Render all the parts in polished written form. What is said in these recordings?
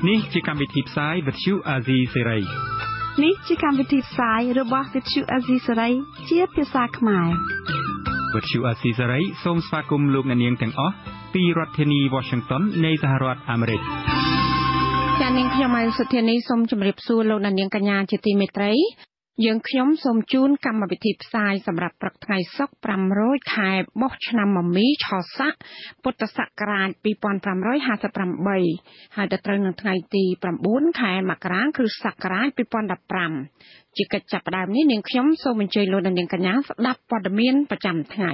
នេះជាកម្មវិធីផ្សាយវិទ្យុអាស៊ីសេរី នេះជាកម្មវិធីផ្សាយរបស់វិទ្យុអាស៊ីសេរីជាភាសាខ្មែរ វិទ្យុអាស៊ីសេរីសូមស្វាគមន៍លោកអ្នកនាងទាំងអស់ពីរដ្ឋធានី Washington នៃសហរដ្ឋអាមេរិក ចានាងខ្ញុំអៃសុធានីសូមជម្រាបសួរលោកអ្នកនាងកញ្ញាជាទីមេត្រី យើងខ្ញុំសូមជូនកម្មវិធីផ្សាយសម្រាប់ព្រឹកថ្ងៃសុក្រ500ខែបុស្សឆ្នាំមមីឆស័កពុទ្ធសករាជ2558ហើយដល់ត្រូវនឹងថ្ងៃទី9ខែមករាគ្រិស្តសករាជ2015ជាកិច្ចចាប់ផ្ដើមនេះនាងខ្ញុំសូមអញ្ជើញលោកអ្នកនាងកញ្ញាស្ដាប់ព័ត៌មានប្រចាំថ្ងៃ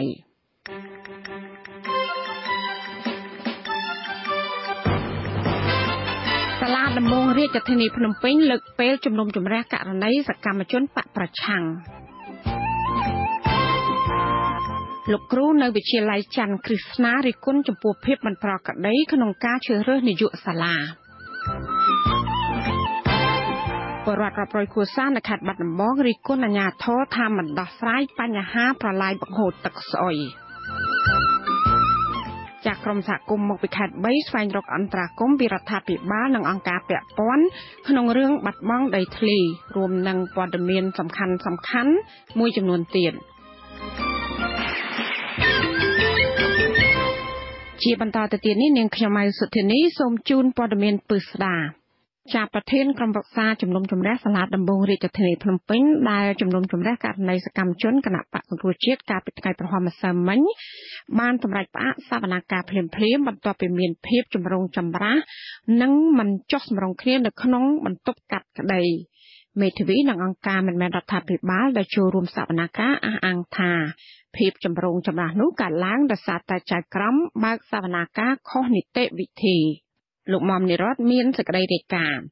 សាលាដំបងរាជធានីភ្នំពេញលើកពេលជំនុំជម្រះករណីសកម្មជនបក្សប្រឆាំងលោកគ្រូនៅវិទ្យាល័យច័ន្ទគ្រីស្នារិះគន់ចំពោះភាពមិនប្រក្រតីក្នុងការជ្រើសរើសនាយកសាលាពលរដ្ឋរាប់រយគ្រួសារនៅខេត្តបាត់ដំបងរិះគន់អាជ្ញាធរថាមិនដោះស្រាយបញ្ហាប្រឡាយបង្ហូរទឹកស្អុយចាក្រុមសហគមន៍មកពីខេត្ត3ស្វែងរកអន្តរាគមន៍ពីរដ្ឋាភិបាលនិងអង្គការពាក់ព័ន្ធក្នុងរឿងបាត់បង់ដីធ្លីរួមនឹងព័ត៌មានសំខាន់សំខាន់មួយចំនួនទៀតជាបន្តទៅទៀតនេះនាងខ្ញុំម៉ៅសុធានីសូមជូនព័ត៌មានពិស្ដាជាប្រធានក្រុមប្រឹក្សាជំនុំជម្រះសាលាដំបងរាជធានីភ្នំពេញដែលជំនុំជម្រះករណីសកម្មជនគណបក្សសង្គ្រោះជាតិកាលពីថ្ងៃព្រហស្បតិ៍ម្សិលមិញបានសម្រេចផ្អាកសវនាការភ្លាមៗបន្ទាប់ពីមានភាពចម្រូងចម្រាសនិងមិនចុះសម្រុងគ្នានៅក្នុងបន្ទប់កាត់ក្តីមេធាវីនិងអង្គការមិនមែនរដ្ឋាភិបាលដែលចូលរួមសវនាការអះអាងថាភាពចម្រូងចម្រាសនោះកើតឡើងដោយសារតែចៅក្រមបើកសវនាការខុសនីតិវិធីលោកមុំនិរតមានសេចក្តីរាយការណ៍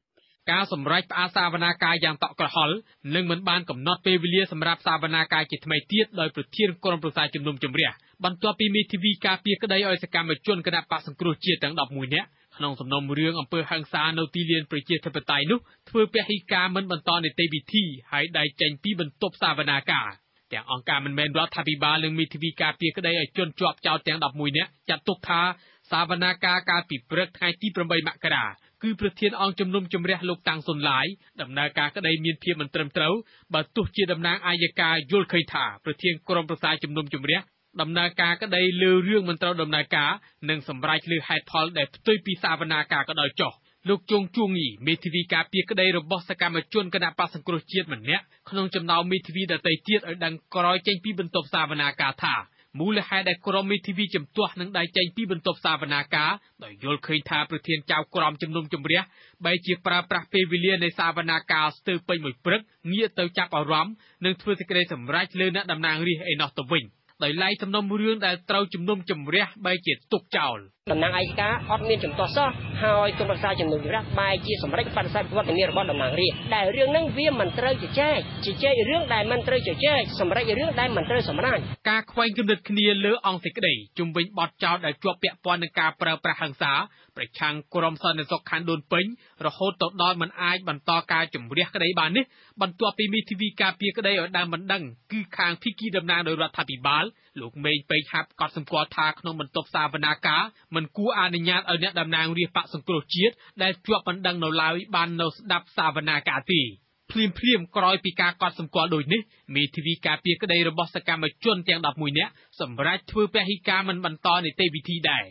ការសម្រេចផ្អាកសវនាការយ៉ាងតក់ក្រហល់និងមិនបានកំណត់ពេលវេលាសម្រាប់សវនាការជាថ្មីទៀតដោយប្រធានក្រុមប្រឹក្សាជំនុំជម្រះបន្ទាប់ពីមេធាវីការពារក្តីឲ្យសកម្មជនគណបក្សសង្គ្រោះជាតិទាំង11នាក់ក្នុងសំណុំរឿងអំពើហិង្សានៅទីលានប្រជាធិបតេយ្យនោះធ្វើពហិការមិនបន្តនីតិវិធីហើយដើរចេញពីបន្ទប់សវនាការទាំងអង្គការមិនមែនរដ្ឋាភិបាលនិងមេធាវីការពារក្តីឲ្យជនជាប់ចោទទាំង11នាក់ចាត់ទុកថាសវនាការកាលពីព្រឹកថ្ងៃទី8មករាគឺប្រធានអង្គជំនុំជម្រះលោកតាំងសុនឡាយដំណើរការក្តីមានភាពមិនត្រឹមត្រូវបើទោះជាតំណាងអយ្យការយល់ឃើញថាប្រធានក្រុមប្រឹក្សាជំនុំជម្រះដំណើរការក្តីលើរឿងមិនត្រូវដំណើរការនិងសម្រេចលើហេតុផលដែលផ្ទុយពីសវនាការក៏ដោយចុះលោកជងជួងងីមេធាវីការពារក្តីរបស់សកម្មជនគណបក្សសង្គ្រោះជាតិម្នាក់ក្នុងចំណោមមេធាវីដទៃទៀតឲ្យដឹងក្រោយចេញពីបន្ទប់សវនាការថាមូលហេតុដែលក្រុមមេធាវីជំទាស់នឹងដើរចេញពីបន្ទប់សវនាការដោយយល់ឃើញថាប្រធានចៅក្រមជំនុំជម្រះបែរជាប្រើប្រាស់ពេលវេលានៃសវនាការស្ទើរពេញមួយព្រឹកងាកទៅចាប់អារម្មណ៍និងធ្វើសេចក្តីសម្រេចលើអ្នកតំណាងរាស្ត្រឯណោះទៅវិញដោយឡែកសំណុំរឿងដែលត្រូវជំនុំជម្រះបែរជាទុកចោលតំណាងអយ្យការអត់មានជំទាស់សោះហើយក្រុមប្រឹក្សាជំនុំជម្រះបែរជាសម្រេចបដិសេធវត្តមានរបស់តំណាងរាស្ត្រដែលរឿងហ្នឹងវាមិនត្រូវជជែកជជែករឿងដែលមិនត្រូវជជែកសម្រេចរឿងដែលមិនត្រូវសម្រេចការខ្វែងគំនិតគ្នាលើអង្គសេចក្តីជុំវិញបទចោទដែលជាប់ពាក់ព័ន្ធនឹងការប្រើប្រាស់ហិង្សាប្រឆាំងក្រុមសន្តិសុខខណ្ឌដូនពេញរហូតទៅដល់មិនអាចបន្តការជម្រះក្តីបាននេះបន្ទាប់ពីមេធាវីការពារក្តីឲ្យដើមមិនដឹងគឺខាងភិគីតំណាងដោយរដ្ឋាភិបាលលោកមេងពេកហាប់កត់សម្គាល់ថាក្នុងបន្ទប់សវនាការមិនគួរអនុញ្ញាតឲ្យអ្នកតំណាងរាស្ត្របក្សសង្គ្រោះជាតិដែលជាប់បណ្ដឹងនៅឡើយបាននៅស្ដាប់សវនាការទេភ្លាមភ្លាមក្រោយពីការកត់សម្គាល់ដូចនេះមេធាវីការពារក្តីរបស់សកម្មជនទាំង11នាក់សម្រេចធ្វើពហិការមិនបន្តនីតិវិធីដែរ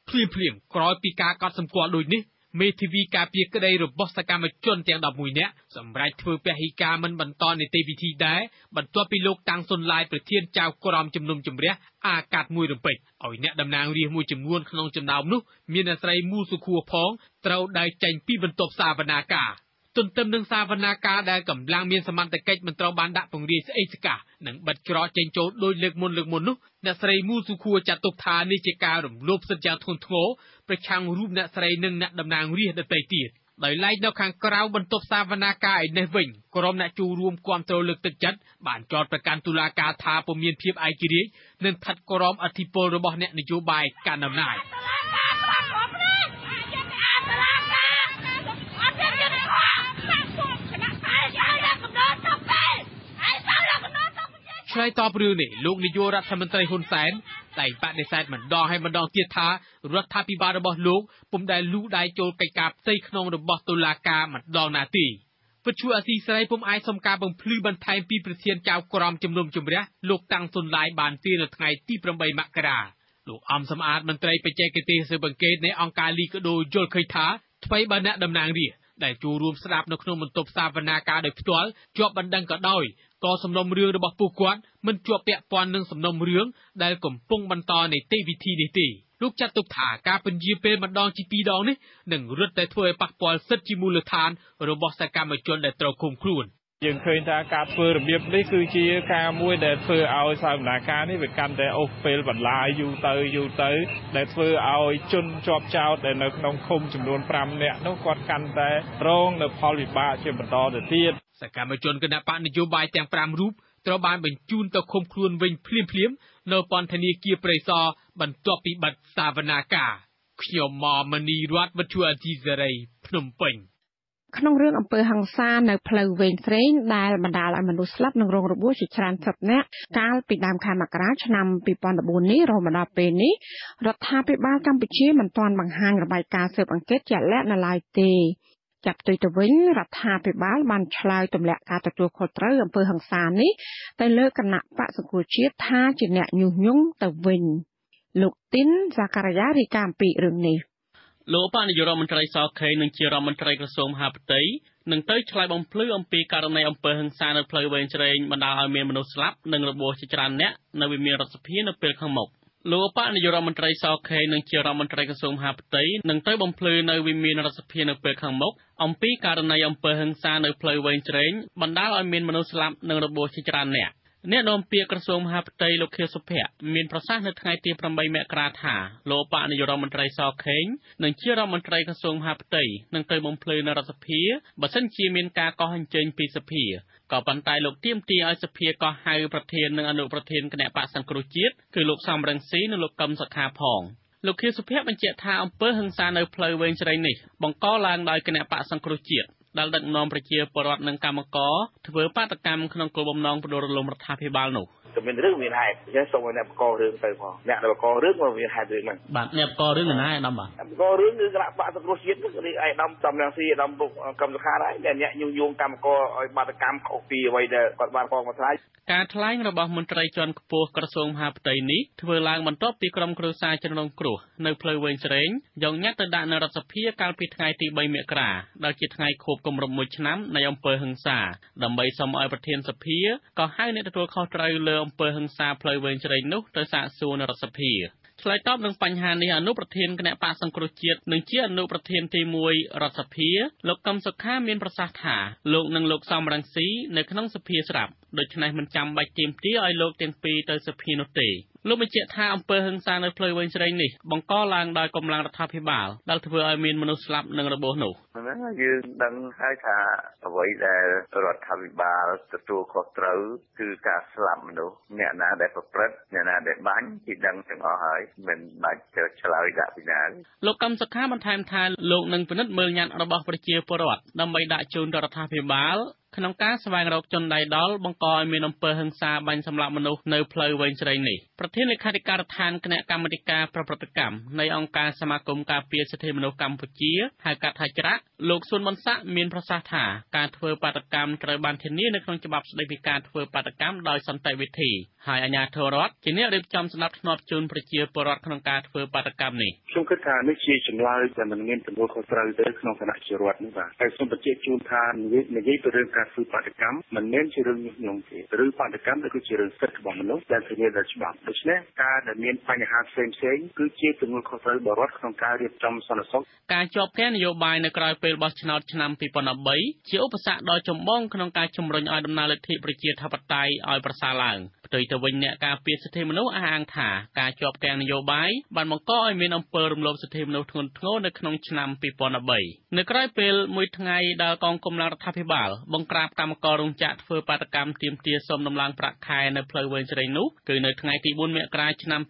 ភ្លាមភ្លាមក្រោយពីការកត់សម្គាល់ដូចនេះមេធាវីការពារក្តីរបស់សកម្មជនទាំង11នាក់សម្រេចធ្វើពហិការមិនបន្តនីតិវិធីដែរបន្ទាប់ពីលោកតាំងសុនឡាយប្រធានចៅក្រមជំនុំជម្រះអាកាត់មួយរំពេចឲ្យអ្នកតំណាងរាស្ត្រមួយចំនួនក្នុងចំណោមនោះមានអ្នកស្រីមូសុខួរផងត្រូវដើរចេញពីបន្ទប់សវនាការទន្ទឹមនឹងសវនាការដែលកម្លាំងមានសមត្ថកិច្ចមិនត្រូវបានដាក់ពង្រាយស្អេកស្កះនិងបិទច្រកចេញចូលដោយលើកមុននោះអ្នកស្រីមូសុខួរចាត់ទុកថានេះជាការរំលោភសិទ្ធិយ៉ាងធ្ងន់ធ្ងរប្រឆាំងរូបអ្នកស្រីនិងអ្នកតំណាងរាស្ត្រដទៃទៀតដោយឡែកនៅខាងក្រៅបន្ទប់សវនាការឯនេះវិញក្រុមអ្នកចូលរួមគាំទ្រលើកទឹកចិត្តបានចោទប្រកាន់តុលាការថាពុំមានភាពឯករាជ្យនិងស្ថិតក្រោមឥទ្ធិពលរបស់អ្នកនយោបាយកាន់អំណាចឆ្លើយតបរឿងនេះលោកនាយករដ្ឋមន្ត្រីហ៊ុនសែន តែងបដិសេធម្ដងហើយម្ដងទៀតថា រដ្ឋាភិបាលរបស់លោកពុំដែលលូកដៃចូលកិច្ចការផ្ទៃក្នុងរបស់តុលាការម្ដងណាទេ។ វិទ្យុអាស៊ីសេរីពុំអាចសុំការបំភ្លឺបន្ថែមពីប្រធានចៅក្រមជំនុំជម្រះ លោក តាំង ស៊ុនឡាយ បានទេនៅថ្ងៃទី៨ មករា។ លោក អំ សំអាត មន្ត្រីបច្ចេកទេសស៊ើបអង្កេតនៃអង្គការលីកាដូ យល់ឃើញថា ថ្វីបើអ្នកតំណាងរាស្ត្រដែលចូលរួមស្ដាប់នៅក្នុងបន្ទប់សវនាការដោយផ្ទាល់ជាប់បណ្ដឹងក៏ដោយ ក៏សំណុំរឿងរបស់ពួកគាត់មិនជាប់ពាក់ព័ន្ធនឹងសំណុំរឿងដែលកំពុងបន្តនីតិវិធីនេះទេ។ លោកចាត់ទុកថា ការពន្យារពេលម្ដងជាពីរដងនេះ នឹងរឹតតែធ្វើឲ្យប៉ះពាល់សិទ្ធិជាមូលដ្ឋានរបស់សកម្មជនដែលត្រូវឃុំខ្លួន។ យើងឃើញថាការធ្វើរបៀបនេះគឺជាការមួយដែលធ្វើឲ្យសវនាការនេះវាកាន់តែអូសពេលបន្លាយយូរទៅយូរទៅ ដែលធ្វើឲ្យជនជាប់ចោទដែលនៅក្នុងឃុំចំនួន5នាក់នោះគាត់កាន់តែរងនៅផលវិបាកជាបន្តទៅទៀត។ សកម្មជនគណបក្សនយោបាយទាំង5រូបត្រូវបានបញ្ជូនទៅឃុំខ្លួនវិញភ្លាមៗនៅពន្ធនាគារព្រៃសបន្ទាប់ពីបិទសវនាការ។ ខ្ញុំម៉មនីរត វិទ្យុអាស៊ីសេរី ភ្នំពេញ។ ក្នុងរឿងអំពើហិង្សានៅផ្លូវវ៉េងស្រេងដែលបណ្ដាលឲ្យមនុស្សស្លាប់និងរងរបួសជាច្រើនសិបនាក់កាលពីដើមខែមករាឆ្នាំ2014នេះរហូតមកដល់ពេលនេះរដ្ឋាភិបាលកម្ពុជាមិនទាន់បង្ហាញរបាយការណ៍ស៊ើបអង្កេតជាក់លាក់នៅឡើយទេ។ ចាប់ផ្ទុយទៅវិញរដ្ឋាភិបាលបានឆ្លើយទម្លាក់ការទទួលខុសត្រូវអំពើហិង្សានេះទៅលើគណបក្សសង្គ្រោះជាតិថាជាអ្នកញុះញង់ទៅវិញ។ លោកទីន ហ្សាការីយ៉ា រាយការណ៍អំពីរឿងនេះ។ លោកឧបនាយករដ្ឋមន្ត្រីស ខេង និងជារដ្ឋមន្ត្រីក្រសួងមហាផ្ទៃ នឹងទៅឆ្លើយបំភ្លឺអំពីករណីអំពើហិង្សានៅផ្លូវវ៉េងស្រេងបណ្ដាលឲ្យមានមនុស្សស្លាប់និងរបួសជាច្រើនអ្នកនៅវិមានរដ្ឋសភានៅពេលខាងមុខ។ លោកឧបនាយករដ្ឋមន្ត្រីស ខេង និងជារដ្ឋមន្ត្រីក្រសួងមហាផ្ទៃ នឹងទៅបំភ្លឺនៅវិមានរដ្ឋសភានៅពេលខាងមុខអំពីករណីអំពើហិង្សានៅផ្លូវវ៉េងស្រេងបណ្ដាលឲ្យមានមនុស្សស្លាប់និងរបួសជាច្រើនអ្នក។ អ្នកនាំពាក្យក្រសួងមហាផ្ទៃ លោកខៀវសុភ័ក្រ មានប្រសាសន៍នៅថ្ងៃទី8 មករាថា លោកឧបនាយករដ្ឋមន្ត្រីស ខេង និងជារដ្ឋមន្ត្រីក្រសួងមហាផ្ទៃ នឹងទៅបំភ្លឺនៅរដ្ឋសភាបើសិនជាមានការកោះអញ្ជើញពីសភា ក៏ប៉ុន្តែលោកទាមទារឲ្យសភាកោះហៅប្រធាននិងអនុប្រធានគណបក្សសង្គ្រោះជាតិ គឺលោកសំ រងស៊ី និងលោកកឹម សុខាផង។ លោកខៀវសុភ័ក្របញ្ជាក់ថា អំពើហិង្សានៅផ្លូវវ៉េងស្រេងនេះបង្កឡើងដោយគណបក្សសង្គ្រោះជាតិដែលដឹកនាំប្រជាពលរដ្ឋនិងកម្មករធ្វើបាតុកម្មក្នុងគោលបំណងផ្ដួលរំលំរដ្ឋាភិបាលនោះ។ តែមានរឿងមានហេតុអញ្ចឹងសូមឲ្យអ្នកបង្ករឿងទៅផងអ្នកដែលបង្ករឿងមកមានហេតុរឿងហ្នឹង។ បាទអ្នកបង្ករឿងណាឯកឧត្តមបាទអ្នកបង្ករឿងគឺគណបក្សសង្គ្រោះជាតិនេះឯកឧត្តមសំ រងស៊ី ឯកឧត្តមកឹម សុខាដែរអ្នកញុះញង់កម្មករឲ្យបាតុកម្មខុសពីអ្វីដែលគាត់បានផងមកថ្លៃ។ ការថ្លែងរបស់មន្ត្រីជាន់ខ្ពស់ក្រសួងមហាផ្ទៃនេះធ្វើឡើងបន្ទាប់ពីក្រុមគ្រួសារជនរងគ្រោះនៅផ្លូវវ៉េងស្រេងយកញត្តិទៅដាក់នៅរដ្ឋសភាកាលពីថ្ងៃទី3 មករាដែលជាថ្ងៃខួបគម្រប់1ឆ្នាំនៃអំពើហិង្សាដើម្បីសុំឲ្យប្រធានសភាក៏ហៅអ្នកទទួលខុសត្រូវលើអំពើហិង្សាផ្លូវវ៉េងស្រេងនោះទៅសាកសួរនៅរដ្ឋសភា។ ឆ្លើយតបនឹងបញ្ហានេះអនុប្រធានគណបក្សសង្គ្រោះជាតិនិងជាអនុប្រធានទី1រដ្ឋសភាលោកកឹម សុខាមានប្រសាសន៍ថាលោកនិងលោកសំ រងស៊ីនៅក្នុងសភាស្រាប់ដូច្នេះមិនចាំបាច់ទាមទារឲ្យលោកទាំងពីរទៅសភានោះទេ។ លោកបញ្ជាក់ថាអំពើហិង្សានៅផ្លូវវ៉េងស្រេងនេះបង្កឡើងដោយកម្លាំងរដ្ឋាភិបាលដែលធ្វើឲ្យមានមនុស្សស្លាប់និងរបួសនោះ។ ហ្នឹងយើងដឹងហើយថាអ្វីដែលរដ្ឋាភិបាលទទួលខុសត្រូវគឺការស្លាប់មនុស្សអ្នកណាដែលប្រព្រឹត្តអ្នកណាដែលបាញ់គេដឹងទាំងអស់ហើយមិនបាច់ទៅឆ្លើយដាក់ពីណា។ លោកកឹម សុខាបន្ថែមថាលោកនឹងពិនិត្យមើលញត្តិរបស់ប្រជាពលរដ្ឋដើម្បីដាក់ជូនដល់រដ្ឋាភិបាលក្នុងការស្វែងរកជនដៃដល់បង្កឲ្យមានអំពើហិង្សាបាញ់សម្លាប់មនុស្សនៅផ្លូវវ៉េងស្រេងនេះ។ ប្រធានលេខាធិការដ្ឋានគណៈកម្មាធិការប្រព្រឹត្តកម្មនៃអង្គការសមាគមការពារសិទ្ធិមនុស្សកម្ពុជាហៅកាត់ថាច្រាក់លោកស៊ុន ប៊ុនស័ក្តិមានប្រសាសន៍ថាការធ្វើបាតុកម្មត្រូវបានធានានៅក្នុងច្បាប់ស្តីពីការធ្វើបាតុកម្មដោយសន្តិវិធីហើយអាជ្ញាធររដ្ឋជាអ្នករៀបចំសណ្ដាប់ធ្នាប់ជូនប្រជាពលរដ្ឋក្នុងការធ្វើបាតុកម្មនេះ។ ខ្ញុំគិតថានេះជាចម្លើយដែលមិនមានទំនួលខុសត្រូវទេក្នុងគណៈជារដ្ឋនេះបាទហើយសូមបញ្ជាក់ជូនថានិយាយពីរឿងការធ្វើបាតុកម្មមិនមែនជារឿងញុះញង់ទេឬបាតុកម្មគឺជារឿងសិទ្ធិរបស់មនុស្សដែលធានាដោយច្បាប់ដូច្នេះការដែលមានបញ្ហាផ្សេងៗគឺជាទំនួលខុសត្រូវរបស់រដ្ឋក្នុងការរៀបចំសន្តិសុខ។ ការជាប់គាំងនយោបាយនៅក្រោយពេលបោះឆ្នោតឆ្នាំ2013ជាឧបសគ្គដ៏ចម្បងក្នុងការជំរុញឲ្យដំណើរលទ្ធិប្រជាធិបតេយ្យឲ្យប្រសើរឡើង។ ផ្ទុយទៅវិញអ្នកការពារសិទ្ធិមនុស្សអះអាងថាការជាប់គាំងនយោបាយបានបង្កឲ្យមានអំពើរំលោភសិទ្ធិមនុស្សធ្ងន់ធ្ងរនៅក្នុងឆ្នាំ2013។ នៅក្រោយពេលមួយថ្ងៃដែលកងកម្លាំងរដ្ឋាភិបាលបង្ក្រាបកម្មកររោងចក្រធ្វើបាតុកម្មទាមទារសុំដំឡើងប្រាក់ខែនៅផ្លូវវ៉េងស្រេងនោះគឺនៅថ្ងៃទី4 មករាឆ្នាំ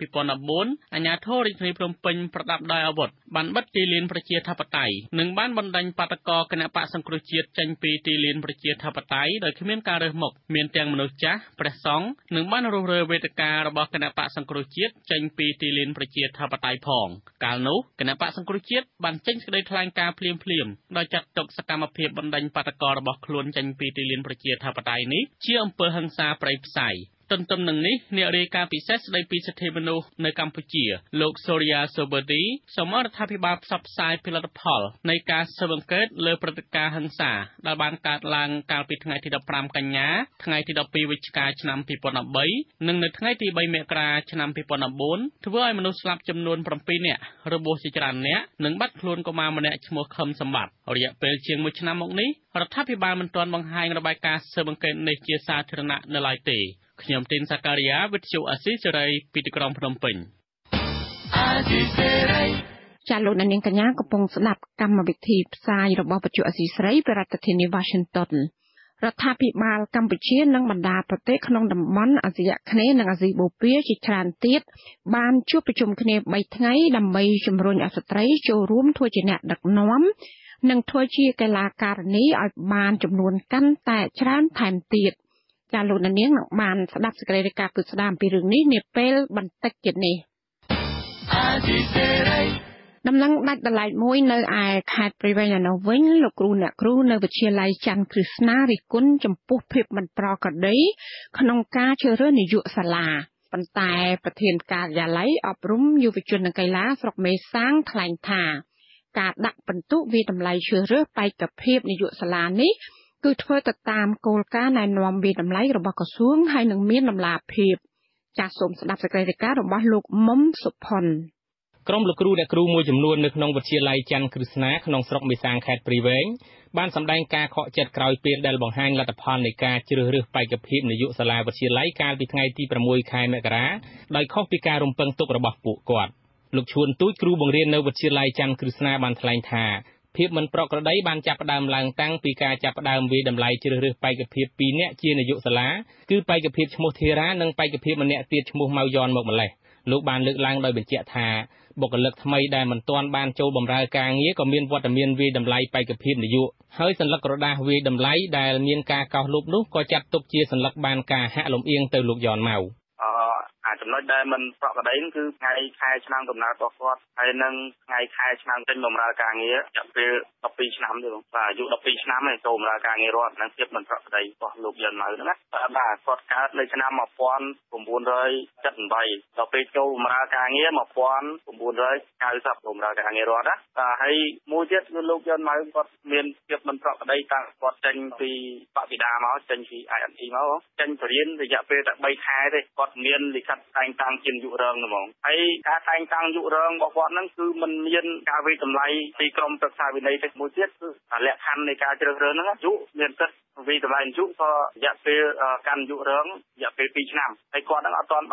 2014អាជ្ញាធររាជធានីភ្នំពេញប្រដាប់ដោយអាវុធបានបិទទីលានប្រជាធិបតេយ្យនិងបានបណ្ដេញបាតុករគណបក្សសង្គ្រោះជាតិចេញពីទីលានប្រជាធិបតេយ្យដោយគ្មានការរើសមុខមានទាំងមនុស្សចាស់ព្រះសង្ឃនិង បានរុះរើវេទិការបស់គណបក្សសង្គ្រោះជាតិ ចេញពីទីលានប្រជាធិបតេយ្យផង។ កាលនោះ គណបក្សសង្គ្រោះជាតិ បានចេញសេចក្ដីថ្លែងការណ៍ភ្លាមៗ ដោយចាត់ទុកសកម្មភាពបណ្ដេញបាតុកររបស់ខ្លួនចេញពីទីលានប្រជាធិបតេយ្យនេះ ជាអំពើហិង្សាព្រៃផ្សៃ។ ទន្ទឹមនឹងនេះ អ្នករាយការណ៍ពិសេសស្ដីពីសិទ្ធិមនុស្សនៅកម្ពុជា លោក សូរិយា ស៊ូប៊ែឌី សូមឲ្យរដ្ឋាភិបាលផ្សព្វផ្សាយពីលទ្ធផលនៃការស៊ើបអង្កេតលើព្រឹត្តិការណ៍ហិង្សាដែលបានកើតឡើងកាលពីថ្ងៃទី១៥ កញ្ញា ថ្ងៃទី១២ វិច្ឆិកា ឆ្នាំ២០១៣ និងនៅថ្ងៃទី៣ មករា ឆ្នាំ២០១៤ ធ្វើឲ្យមនុស្សស្លាប់ចំនួន ៧នាក់ របួសជាច្រើននាក់ និងបាត់ខ្លួនកុមារម្នាក់ឈ្មោះ ខឹម សម្បត្តិ។ រយៈពេលជាង ១ឆ្នាំមកនេះ រដ្ឋាភិបាលមិនទាន់បង្ហាញរបាយការណ៍ស៊ើបអង្កេតនេះជាសាធារណៈនៅឡើយទេ។ ខ្ញុំ ទីន ហ្សាការីយ៉ា វិទ្យុអាស៊ីសេរី ពីទីក្រុងភ្នំពេញ។ ចាលោកអ្នកនាងកញ្ញាកំពុងស្ដាប់កម្មវិធីផ្សាយរបស់វិទ្យុអាស៊ីសេរីពីរដ្ឋធានី Washington។ រដ្ឋាភិបាលកម្ពុជានិងបណ្ដាប្រទេសក្នុងតំបន់អាស៊ីអាគ្នេយ៍និងអាស៊ីបូព៌ាជាច្រើនទៀតបានជួបប្រជុំគ្នា3ថ្ងៃដើម្បីជំរុញឲ្យស្ត្រីចូលរួមធ្វើជាអ្នកដឹកនាំនិងធ្វើជាកីឡាការិនីឲ្យបានចំនួនកាន់តែច្រើនថែមទៀត។ ចាលោកអ្នកនាងនឹងបានស្ដាប់សេចក្តីរាយការណ៍ពិស្ដារអំពីរឿងនេះនាពេលបន្តិចទៀតនេះ។ ដំណឹងដាច់ដライមួយនៅឯខេត្តព្រៃវែងឯណោះវិញ លោកគ្រូអ្នកគ្រូនៅវិទ្យាល័យច័ន្ទក្រឹស្នារិះគន់ចំពោះភាពមិនប្រក្រតីក្នុងការជ្រើសរើសនាយកសាលា ប៉ុន្តែប្រធានការិយាល័យអប់រំយុវជននិងកីឡាស្រុកមេសាងថ្លែងថា ការដាក់ពិន្ទុវាយតម្លៃជ្រើសរើសបេក្ខភាពនាយកសាលានេះគឺធ្វើទៅតាមគោលការណ៍ណែនាំវាយតម្លៃរបស់ក្រសួងហើយនឹងមានតម្លាភាព។ ចាសសូមស្ដាប់សេចក្តីរាយការណ៍របស់លោកមុំសុផុន។ ក្រុមលោកគ្រូអ្នកគ្រូមួយចំនួននៅក្នុងវិទ្យាល័យច័ន្ទក្រឹស្នាក្នុងស្រុកមេសាងខេត្តព្រៃវែងបានសម្ដែងការខកចិត្តក្រោយពេលដែលបង្ហាញលទ្ធផលនៃការជ្រើសរើសបេក្ខភាពនាយកសាលាវិទ្យាល័យកាលពីថ្ងៃទី6ខែមករាដោយខុសពីការរំពឹងទុករបស់ពួកគាត់។ លោកឈួនទូចគ្រូបង្រៀននៅវិទ្យាល័យច័ន្ទក្រឹស្នាបានថ្លែងថាភាពមិនប្រក្រតីបានចាប់ផ្ដើមឡើងតាំងពីការចាប់ផ្ដើមវាយតម្លៃជ្រើសរើសបេក្ខភាព2នាក់ជានាយកសាលាគឺបេក្ខភាពឈ្មោះធីរ៉ានិងបេក្ខភាពម្នាក់ទៀតឈ្មោះម៉ៅយ៉នមកម្លេះ។ លោកបានលើកឡើងដោយបញ្ជាក់ថាបុគ្គលិកថ្មីដែលមិនទាន់បានចូលបម្រើការងារក៏មានវត្តមានវាយតម្លៃបេក្ខភាពនាយកហើយសន្លឹកក្រដាសវាយតម្លៃដែលមានការកោសលុបនោះក៏ចាត់ទុកជាសន្លឹកបានការហាក់លំអៀងទៅលោកយ៉នម៉ៅ។ អាចំណុចដែលមិនប្រក្រតីគឺថ្ងៃខែឆ្នាំកំណើតរបស់គាត់ហើយនិងថ្ងៃខែឆ្នាំចេញបម្រើការងារចាប់ពេល12ឆ្នាំទេបងបាទអាយុ12ឆ្នាំឯងចូលបម្រើការងាររដ្ឋនឹងភាពមិនប្រក្រតីរបស់លោកយ៉នម៉ៅហ្នឹងណាបាទគាត់កើតនៅឆ្នាំ1978ដល់ពេលចូលបម្រើការងារ1990បម្រើការងាររដ្ឋណាបាទហើយមួយទៀតគឺលោកយ៉នម៉ៅគាត់មានភាពមិនប្រក្រតីតាំងគាត់ចេញពីបវិដាមកចេញពី INE មកចេញបរិញ្ញារយៈពេលតែ3ខែទេគាត់មានលិខិតតែងតាំងជានាយករងហ្មងហើយការតែងតាំងនាយករងរបស់គាត់ហ្នឹងគឺมันមានការវាយតម្លៃពីក្រមប្រឹក្សាវិន័យទេមួយទៀតគឺលក្ខខណ្ឌនៃការជ្រើសរើសហ្នឹងអាយុមានសិទ្ធិវាយតម្លៃអាយុក៏រយៈពេលកាន់នាយករងរយៈពេល2ឆ្នាំហើយគាត់ហ្នឹងអត់ទាន់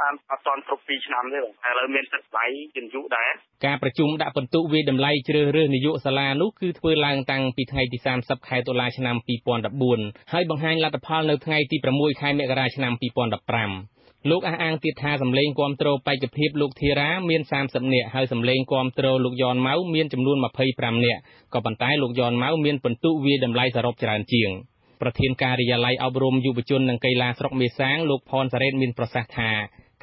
គ្រប់2ឆ្នាំទេបងហើយឥឡូវមានសិទ្ធិថ្លៃជានាយកដែរការប្រជុំដាក់ពិន្ទុវាយតម្លៃជ្រើសរើសនាយកសាលានោះគឺធ្វើឡើងតាំងពីថ្ងៃទី30ខែតុលាឆ្នាំ2014ហើយបង្ហាញលទ្ធផលនៅថ្ងៃទី6ខែមករាឆ្នាំ2015លោកអះអាងទៀតថាសម្លេងគាំទ្របេក្ខភាពលោកធីរ៉ាមាន30នាក់ហើយសម្លេងគាំទ្រលោកយ៉នម៉ៅមានចំនួន25នាក់ក៏ប៉ុន្តែលោកយ៉នម៉ៅមានពិន្ទុវាយតម្លៃសរុបច្រើនជាងប្រធានការិយាល័យអប់រំយុវជននិងកីឡាស្រុកមេសាងលោកផនសារ៉េតមានប្រសាសន៍ថា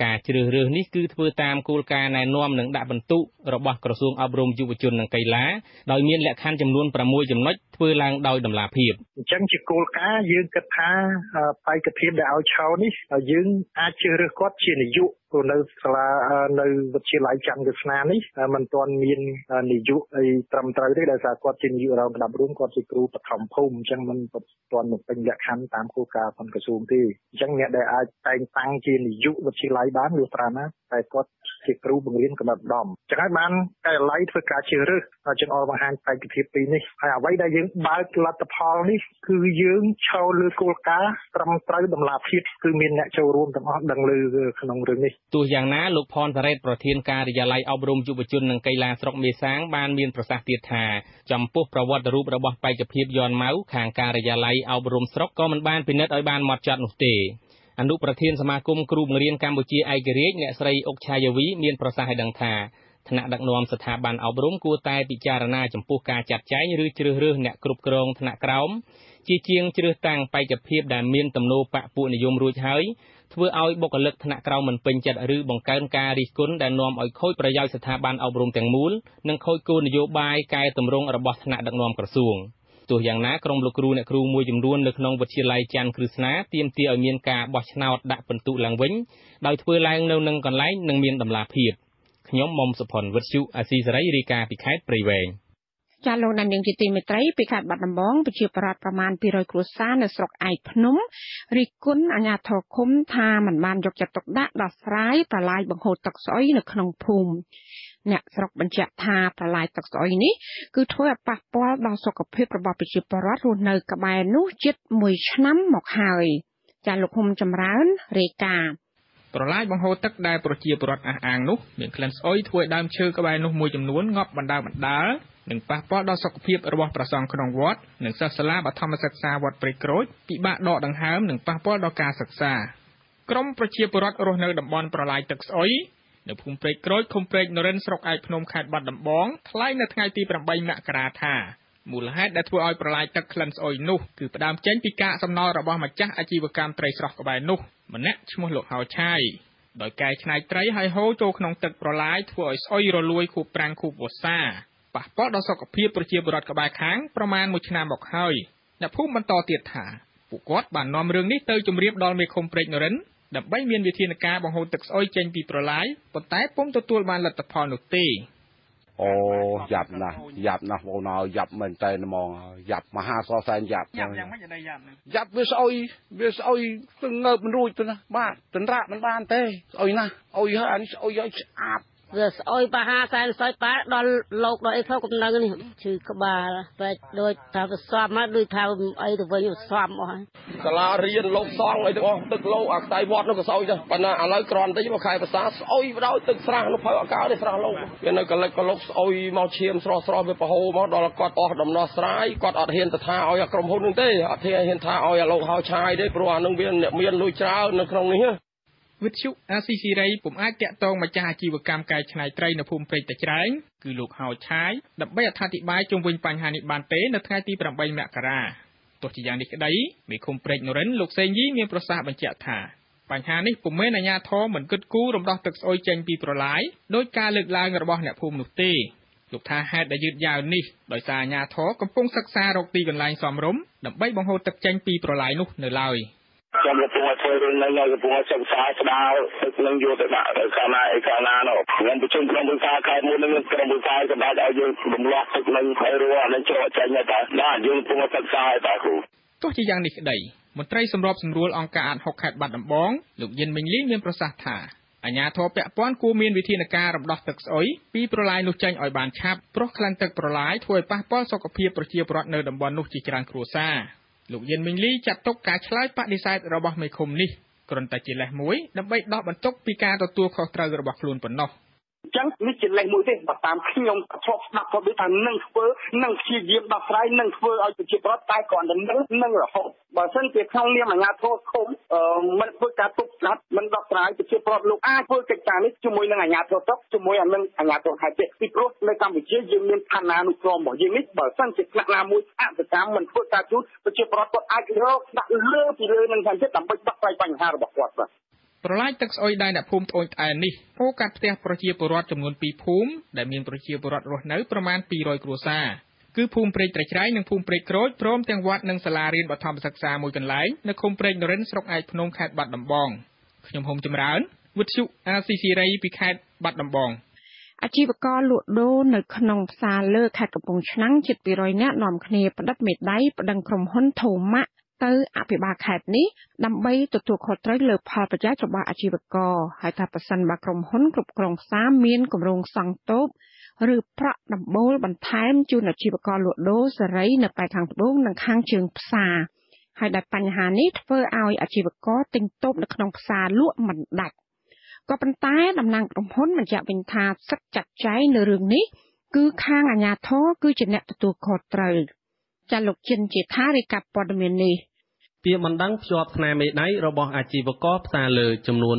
ការជ្រើសរើសនេះគឺធ្វើតាមគោលការណ៍ណែនាំនិងដាក់ពិន្ទុរបស់ក្រសួងអប់រំយុវជននិងកីឡាដោយមានលក្ខខណ្ឌចំនួន6ចំណុចធ្វើឡើងដោយតម្លាភាពអញ្ចឹងជាគោលការណ៍យើងគិតថាបេក្ខភាពដែលឲ្យឆោនេះយើងអាចជ្រើសរើសគាត់ជានាយកព្រោះនៅសាលានៅវិទ្យាល័យច័ន្ទក្រឹស្នានេះមិនទាន់មាននាយកអីត្រឹមត្រូវទេដោយសារគាត់ជានាយករងក្តាប់រួមគាត់ជាគ្រូបឋមភូមិអញ្ចឹងមិនទាន់បំពេញលក្ខខណ្ឌតាមគោលការណ៍របស់ក្រសួងទេអញ្ចឹងអ្នកដែលអាចតែងតាំងជានាយកវិទ្យាល័យបានលុះត្រាណាតែគាត់ជាគ្រូបង្រៀនកម្រិតឧត្តមអញ្ចឹងហើយបានការិយាល័យធ្វើការជ្រើសរើសចង្អុលបង្ហាញបេក្ខភាពពីរនេះហើយអ្វីដែលយើងបើកលទ្ធផលនេះគឺយើងឈរលើគោលការណ៍ត្រឹមត្រូវតម្លាភាពគឺមានអ្នកចូលរួមទាំងអស់ដឹងលើក្នុងរឿងនេះទោះយ៉ាងណាលោកផនសារ៉េតប្រធានការិយាល័យអប់រំយុវជននិងកីឡាស្រុកមេសាងបានមានប្រសាសន៍ទៀតថាចំពោះប្រវត្តិរូបរបស់បេក្ខភាពយ៉នម៉ៅខាងការិយាល័យអប់រំស្រុកក៏មិនបានពិនិត្យឲ្យបានហ្មត់ចត់នោះទេអនុប្រធានសមាគមគ្រូបង្រៀនកម្ពុជាឯករាជ្យអ្នកស្រីអុកឆាយាវីមានប្រសាសន៍ឲ្យដឹងថាថ្នាក់ដឹកនាំស្ថាប័នអប់រំគួរតែពិចារណាចំពោះការចាត់ចែងឬជ្រើសរើសអ្នកគ្រប់គ្រងថ្នាក់ក្រោម ជាជាងជ្រើសតាំងបេក្ខភាពដែលមានទំនោរបក្សពួកនិយមរួចហើយ ធ្វើឲ្យបុគ្គលិកថ្នាក់ក្រោមមិនពេញចិត្ត ឬបង្កើនការរិះគន់ ដែលនាំឲ្យខូចប្រយោជន៍ស្ថាប័នអប់រំទាំងមូល និងខូចគោលនយោបាយកែទម្រង់របស់ថ្នាក់ដឹកនាំក្រសួង។ ទោះយ៉ាងណា ក្រុមលោកគ្រូអ្នកគ្រូមួយចំនួននៅក្នុងវិទ្យាល័យច័ន្ទគ្រឹស្នា ទាមទារឲ្យមានការបោះឆ្នោតដាក់ពិន្ទុឡើងវិញ ដោយធ្វើឡើងនៅនឹងកន្លែង និងមានតម្លាភាព។ ខ្ញុំមុំសុផុន វិទ្យុអាស៊ីសេរី រាយការណ៍ពីខេត្តព្រៃវែង។ ចាលោកអ្នកនាងជាទីមេត្រី ពីខេត្តបាត់ដំបង ប្រជាប្រដ្ឋប្រមាណ200គ្រួសារនៅស្រុកឯកភ្នំ រិះគន់អាជ្ញាធរឃុំថាមិនបានយកចិត្តទុកដាក់ដោះស្រាយប្រឡាយបង្ហូរទឹកស្អុយនៅក្នុងភូមិ។ អ្នកស្រុកបញ្ជាក់ថា ប្រឡាយទឹកស្អុយនេះគឺធ្វើឲ្យប៉ះពាល់ដល់សុខភាពរបស់ប្រជាពលរដ្ឋរស់នៅក្បែរនោះជិត1ឆ្នាំមកហើយ។ ចាលោកហ៊ុំចម្រើនរាយការណ៍។ ប្រឡាយបង្ហូរទឹកដែលប្រជាពលរដ្ឋអះអាងនោះ មានក្លិនស្អុយ ធ្វើឲ្យដើមឈើក្បែរនោះមួយចំនួនងាប់បណ្ដើរៗ និងប៉ះពាល់ដល់សុខភាពរបស់ព្រះសង្ឃក្នុងវត្ត និងសិស្សសាលាបឋមសិក្សាវត្តព្រៃក្រូច ពិបាកដកដង្ហើម និងប៉ះពាល់ដល់ការសិក្សា។ ក្រុមប្រជាពលរដ្ឋរស់នៅតំបន់ប្រឡាយទឹកស្អុយ នៅភូមិព្រែកក្រូច ឃុំព្រែកនរិន ស្រុកឯកភ្នំ ខេត្តបាត់ដំបង ថ្លែងនៅថ្ងៃទី8 មករាថា មូលហេតុដែលធ្វើឲ្យប្រឡាយទឹកក្លិនស្អុយនោះ គឺផ្ដើមចេញពីកាកសំណល់របស់ម្ចាស់អាជីវកម្មត្រីស្រស់ក្បែរនោះ ម្នាក់ឈ្មោះលោកហៅឆាយ ដោយកែច្នៃត្រីឲ្យហូរចូលក្នុងទឹកប្រឡាយ ធ្វើឲ្យស្អុយរលួយខួបប្រាំងខួបវស្សា ប៉ះពាល់ដល់សុខភាពប្រជាពលរដ្ឋក្បែរខាងប្រមាណ1ឆ្នាំមកហើយ។ អ្នកភូមិបន្តទៀតថា ពួកគាត់បាននាំរឿងនេះទៅជម្រាបដល់មេឃុំព្រែកនរិន ដើម្បីមានវិធានការបង្ហូរទឹកស្អុយចេញពីប្រឡាយ ប៉ុន្តែពុំទទួលបានលទ្ធផលនោះទេ។ អូយ៉ាប់ណាស់ យ៉ាប់ណាស់បងអើយ យ៉ាប់មែនតើហ្មង យ៉ាប់មហាសសែនយ៉ាប់។ យ៉ាប់យ៉ាងម៉េចអីយ៉ាប់ហ្នឹង? យ៉ាប់វាស្អុយ វាស្អុយទៅងើបមិនរួចទៅណា បាទ ទន្រាក់មិនបានទេ ស្អុយណាស់ អុយហើយអានេះស្អុយឲ្យឆ្អាប វាស្អុយបហាសែនស្អុយប៉ាដល់លោកដល់អីផងកំណឹងនេះ ឈឺក្បាលបែកដូចថាវាសមមក ដូចថាអីទៅវិញ សមអស់ហើយ សាលារៀនលោកសង់អីទាំងអស់ ទឹកលោកអាខ្សែវត្តនោះក៏ស្អុយដែរ ប៉ុន្តែឥឡូវគ្រាន់តិចមកខែភាសាស្អុយបដ ទឹកស្រះនោះផៅអកើទេ ស្រះលោកវានៅកលិចកលុកស្អុយមកឈាមស្រស់ស្រស់ វាប្រហូរមកដល់គាត់អស់ដំណោះស្រាយ គាត់អត់ហ៊ានទៅថាឲ្យក្រុមហ៊ុននោះទេ អត់ហ៊ានថាឲ្យលោកហៅឆាយទេ ព្រោះអានឹងវាអ្នកមានលុយច្រើននៅក្នុងនេះ។ វិទ្យុអាស៊ីសេរីពុំអាចតាក់ទងម្ចាស់អាជីវកម្មកែច្នៃត្រីនៅភូមិព្រែកតាច្រែង គឺលោកហៅឆាយ ដើម្បីអត្ថាធិប្បាយជុំវិញបញ្ហានេះបានទេ នៅថ្ងៃទី8 មករា។ ទោះជាយ៉ាងនេះក្តី មេឃុំព្រែកនរិន លោកសេងយី មានប្រសាសន៍បញ្ជាក់ថា បញ្ហានេះពុំមែនអាជ្ញាធរមិនគិតគូររំដោះទឹកស្អុយចេញពីប្រឡាយ ដោយការលើកឡើងរបស់អ្នកភូមិនោះទេ។ លោកថា ហេតុដែលយឺតយ៉ាវនេះ ដោយសារអាជ្ញាធរកំពុងសិក្សារកទីកន្លែងសមរម្យ ដើម្បីបង្ហូរទឹកចេញពីប្រឡាយនោះនៅឡើយ។ ខ្ញុំកំពុងតែធ្វើរឿងហ្នឹង ហើយកំពុងតែសិក្សាស្ដារទឹកនឹងយកទៅដាក់ទៅខាងណាអីខាងណានោះ។ ខ្ញុំប្រជុំក្រុមប្រឹក្សាខេត្តមួយនឹង ក្រុមប្រឹក្សាសម្រាប់ឲ្យយើងរំលោះទឹកនឹងឲ្យរួអានឹងច្រកចេញ តែបាទ យើងកំពុងតែសិក្សាឲ្យតាគ្រូ។ ទោះជាយ៉ាងនេះក្តី មន្ត្រីសម្របសម្រួលអង្គការអាត6ខេត្តបាត់ដំបង លោកយិនមីងលី មានប្រសាសន៍ថា អាជ្ញាធរពាក់ព័ន្ធគួរមានវិធានការរំដោះទឹកស្អុយពីប្រឡាយនោះចេញឲ្យបានឆាប់ ព្រោះក្លិនទឹកប្រឡាយធ្វើឲ្យប៉ះពាល់សុខភាពប្រជាពលរដ្ឋនៅតំបន់នោះជាច្រើនគ្រួសារ។ លោកយិនមីងលីចាត់ទុកការឆ្លើយបដិសេធរបស់មេឃុំនេះ គ្រាន់តែជាលេសមួយដើម្បីដោះបន្ទុកពីការទទួលខុសត្រូវរបស់ខ្លួនប៉ុណ្ណោះ។ អញ្ចឹងនេះជាលេសមួយទេ បើតាមខ្ញុំធ្លាប់ស្ដាប់គាត់ដូចថានឹងធ្វើ នឹងព្យាយាមដោះស្រាយ នឹងធ្វើឲ្យប្រជាពលរដ្ឋ តែគ្រាន់តែនឹងរហូត បើសិនជាក្នុងនាមអាជ្ញាធរឃុំមិនធ្វើការទប់ស្កាត់ មិនដោះស្រាយ ប្រជាពលរដ្ឋលោកអាចធ្វើកិច្ចការនេះជាមួយនឹងអាជ្ញាធរស្រុក ជាមួយនឹងអាជ្ញាធរខេត្តទេ ពីព្រោះនៅកម្ពុជាយើងមានឋានានុក្រមរបស់យើងនេះ បើសិនជាថ្នាក់ណាមួយអសកម្មមិនធ្វើការជូនប្រជាពលរដ្ឋ គាត់អាចរកដាក់លើពីលើនឹងខាងទៀតដើម្បីដោះស្រាយបញ្ហារបស់គាត់។ បាទ ប្រឡាយទឹកស្អុយដែលអ្នកភូមិត្អូញត្អែនេះ ហូរកាត់ផ្ទះប្រជាពលរដ្ឋចំនួន2ភូមិ ដែលមានប្រជាពលរដ្ឋរស់នៅប្រមាណ200គ្រួសារ គឺភូមិព្រែកត្រច្រែង និងភូមិព្រែកក្រូច ព្រមទាំងវត្តនិងសាលារៀនបឋមសិក្សាមួយកន្លែង នៅឃុំព្រែកនរិន ស្រុកឯកភ្នំ ខេត្តបាត់ដំបង។ ខ្ញុំហុំចម្រើន វិទ្យុអាស៊ីសេរីពីខេត្តបាត់ដំបង។ អាជីវករលក់ដូរនៅក្នុងផ្សារលើខេត្តកំពង់ឆ្នាំងជិត200នាក់ នាំគ្នាផ្ដិតមេដៃប្តឹងក្រុមហ៊ុនថូម៉ាក់ទៅអភិបាលខេត្តនេះ ដើម្បីទទួលខុសត្រូវលើផលប្រយោជន៍របស់អាជីវករ ហើយថាប្រសិនបើក្រុមហ៊ុនគ្រប់គ្រងផ្សារមានគម្រោងសង់តូបឬប្រក់ដំបូលបន្ថែមជូនអាជីវករលក់ដូរសេរីនៅប៉ែកខាងត្បូងនិងខាងជើងផ្សារ ហើយដែលបញ្ហានេះធ្វើឲ្យអាជីវករទិញតូបនៅក្នុងផ្សារលក់មិនដាច់។ ក៏ប៉ុន្តែតំណាងក្រុមហ៊ុនបញ្ជាក់វិញថា សិទ្ធិចាត់ចែងនៅរឿងនេះគឺខាងអាជ្ញាធរគឺជាអ្នកទទួលខុសត្រូវ។ ចាលោកចិនជាថារាយការណ៍ព័ត៌មាននេះ។ ពាក្យបណ្ដឹងភ្ជាប់ស្នាមមេដៃរបស់អាជីវករផ្សារលើចំនួន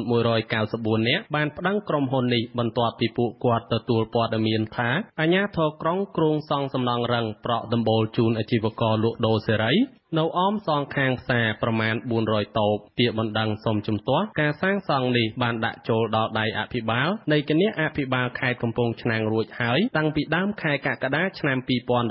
194នាក់ បានប្តឹងក្រុមហ៊ុននេះ បន្ទាប់ពីពួកគាត់ទទួលព័ត៌មានថា អាជ្ញាធរក្រុងគ្រោងសង់សំណង់រឹងប្រក់ដំបូលជូនអាជីវករលក់ដូរសេរី នៅអមសងខាងផ្សារប្រមាណ400តូប។ ពាក្យបណ្ដឹងសុំជំទាស់ការសាងសង់នេះបានដាក់ចូលដល់ដៃអភិបាលនៃគណៈអភិបាលខេត្តកំពង់ឆ្នាំងរួចហើយតាំងពីដើមខែកក្កដាឆ្នាំ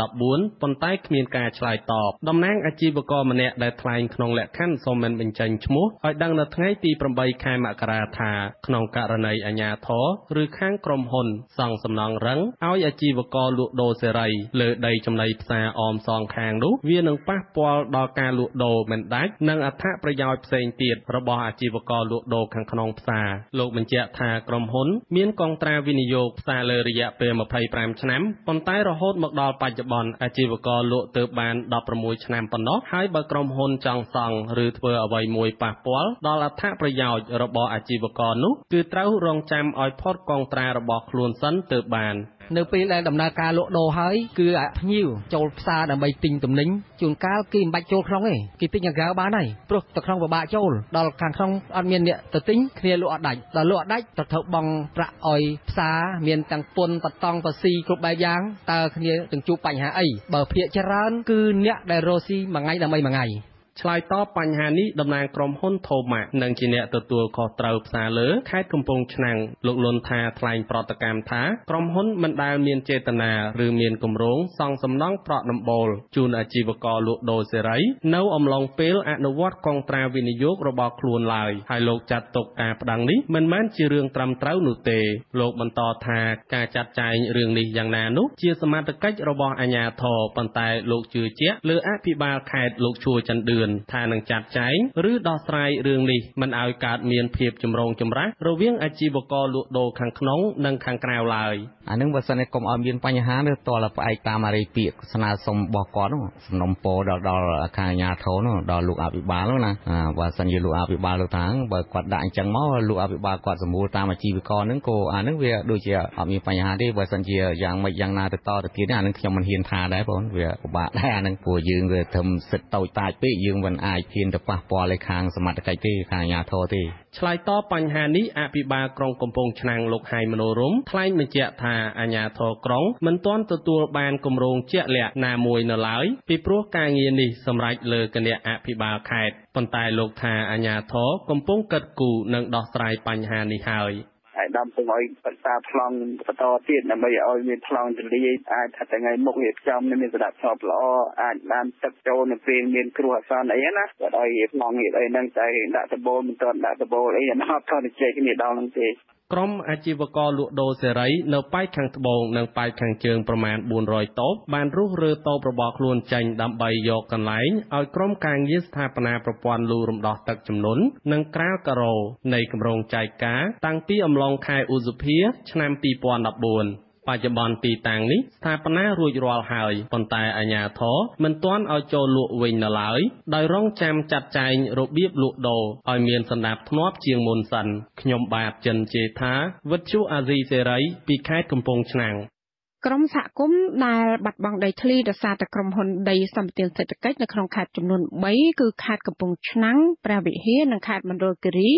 2014ប៉ុន្តែគ្មានការឆ្លើយតប។ តំណាងអាជីវករម្នាក់ដែលថ្លែងក្នុងលក្ខខណ្ឌសូមមិនបញ្ចេញឈ្មោះឲ្យដឹងនៅថ្ងៃទី8ខែមករាថាក្នុងករណីអាជ្ញាធរឬខាងក្រុមហ៊ុនសង់សំណង់រឹងឲ្យអាជីវករលក់ដូរសេរីលើដីចំណីផ្សារអមសងខាងនោះវានឹងប៉ះពាល់ដល់ការលក់ដូរមិនដាច់និងអត្ថប្រយោជន៍ផ្សេងទៀតរបស់អាជីវករលក់ដូរខាងក្នុងផ្សារ។ លោកបញ្ជាក់ថាក្រុមហ៊ុនមានកុងត្រាវិនិយោគផ្សារលើរយៈពេល25ឆ្នាំប៉ុន្តែរហូតមកដល់បច្ចុប្បន្នអាជីវករលក់ទើបបាន16ឆ្នាំប៉ុណ្ណោះហើយបើក្រុមហ៊ុនចង់សង់ឬធ្វើអ្វីមួយប៉ះពាល់ដល់អត្ថប្រយោជន៍របស់អាជីវករនោះគឺត្រូវរងចាំឲ្យផុតកុងត្រារបស់ខ្លួនសិនទើបបាន។ នៅពេលដែលដំណើរការលក់ដូរហើយគឺអាភ្ញៀវចូលផ្សារដើម្បីទិញទំនិញជួនកាលគេមិនបាច់ចូលក្នុងទេគេទិញខាងក្រៅបានហើយព្រោះទៅក្នុងពិបាកចូលដល់ខាងក្នុងអត់មានអ្នកទៅទិញគ្នាលក់អត់ដាច់ដល់លក់អត់ដាច់ត្រូវបង់ប្រាក់ឲ្យផ្សារមានទាំងពន្ធបតង់ភាស៊ីគ្រប់បែបយ៉ាងតើគ្នានឹងជួបបញ្ហាអីបើភាគច្រើនគឺអ្នកដែលរកស៊ីមួយថ្ងៃដើម្បីមួយថ្ងៃ។ ឆ្លើយតបបញ្ហានេះតំណាងក្រុមហ៊ុនថូម៉ាក់និងជាអ្នកទទួលខុសត្រូវផ្សារលើខេត្តកំពង់ឆ្នាំងលោកលុនថាថ្លែងប្រតិកម្មថាក្រុមហ៊ុនមិនដែលមានចេតនាឬមានគម្រោងសង់សំណង់ប្រក់ដំបូលជូនអាជីវករលក់ដូរសេរីនៅអំឡុងពេលអនុវត្តកុងត្រាវិនិយោគរបស់ខ្លួនឡើយហើយលោកចាត់ទុកការប្តឹងនេះមិនមែនជារឿងត្រឹមត្រូវនោះទេ។ លោកបន្តថាការចាត់ចែងរឿងនេះយ៉ាងណានោះជាសមត្ថកិច្ចរបស់អាជ្ញាធរប៉ុន្តែលោកជឿជាក់លើអភិបាលខេត្តលោកឈួរច័ន្ទឌឿនថានឹងចាត់ចែងឬដោះស្រាយរឿងនេះមិនឲ្យកើតមានភាពចម្រូងចម្រាសរវាងអាជីវករលក់ដូរខាងក្នុងនិងខាងក្រៅឡើយ។ អានឹងបើសិនជាកុំឲ្យមានបញ្ហានេះតើផ្អែកតាមអរិយពាក្យស្នើសុំរបស់គាត់នោះសំណុំពរដល់ខាងអាជ្ញាធរនោះដល់លោកអភិបាលនោះណាបើសិនជាលោកអភិបាលលោកថាបើគាត់ដាក់អញ្ចឹងមកលោកអភិបាលគាត់សម្រួលតាមអាជីវករហ្នឹងក៏អានឹងវាដូចជាអត់មានបញ្ហាទេបើសិនជាយ៉ាងម៉េចយ៉ាងណាទៅតទៅទៀតអានឹងខ្ញុំមិនហ៊ានថាដែរបងវាពិបាកដែរអានឹងព្រោះយើងវាធ្វើសិទ្ធិតូចតាចពេកយើងមិនអាចហ៊ានទៅប៉ះពាល់ឲ្យខាងសមត្ថកិច្ចទេខាងអាជ្ញាធរទេ។ ឆ្លើយតបបញ្ហានេះអភិបាលក្រុងកំពង់ឆ្នាំងលោកហៃមនោរមថ្លែងបញ្ជាក់ថាអាជ្ញាធរក្រុងមិនទាន់ទទួលបានគម្រោងជាក់លាក់ណាមួយនៅឡើយពីព្រោះការងារនេះសម្រេចលើគណៈអភិបាលខេត្តប៉ុន្តែលោកថាអាជ្ញាធរកំពុងគិតគូរនិងដោះស្រាយបញ្ហានេះហើយ។ ឯកឧត្តមពងឲ្យប្រសាប្លង់បន្តទៀតដើម្បីឲ្យមានប្លង់ទលាយអាចថាថ្ងៃមុខរៀបចំមានសណ្ដាប់ធ្នាប់ល្អអាចបានទឹកចូលនៅពេលមានគ្រោះអាសន្នអីណាគាត់ឲ្យរៀបប្លង់រៀបអីហ្នឹងតែដាក់ដបូលមិនទាន់ដាក់ដបូលអីអានោះអត់ទាន់ជែកគ្នាដល់ហ្នឹងទេ។ ក្រុមអាជីវករលក់ដូរសេរីនៅប៉ែកខាងត្បូងនិងប៉ែកខាងជើងប្រមាណ400តូបបានរុះរើតូបរបស់ខ្លួនចេញដើម្បីយកកន្លែងឲ្យក្រុមការងារស្ថាបនាប្រព័ន្ធលូរំដោះទឹកជំនន់និងក្រាលការ៉ូនៃគម្រោងចែកការតាំងពីអំឡុងខែឧសភាឆ្នាំ2014។ បច្ចុប្បន្នទីតាំងនេះស្ថាបនារួចរាល់ហើយប៉ុន្តែអាជ្ញាធរមិនទាន់ឲ្យចូលលក់វិញនៅឡើយដោយរង់ចាំចាត់ចែងរបៀបលក់ដូរឲ្យមានសណ្ដាប់ធ្នាប់ជាងមុនសិន។ ខ្ញុំបាទចិនជេថាវិទ្យុអាស៊ីសេរីពីខេត្តកំពង់ឆ្នាំង។ ក្រុមសហគមន៍ដែលបាត់បង់ដីធ្លីដោយសារតែក្រុមហ៊ុនដីសម្បទានសេដ្ឋកិច្ចនៅក្នុងខេត្តចំនួន3គឺខេត្តកំពង់ឆ្នាំងព្រះវិហារនិងខេត្តមណ្ឌលគិរី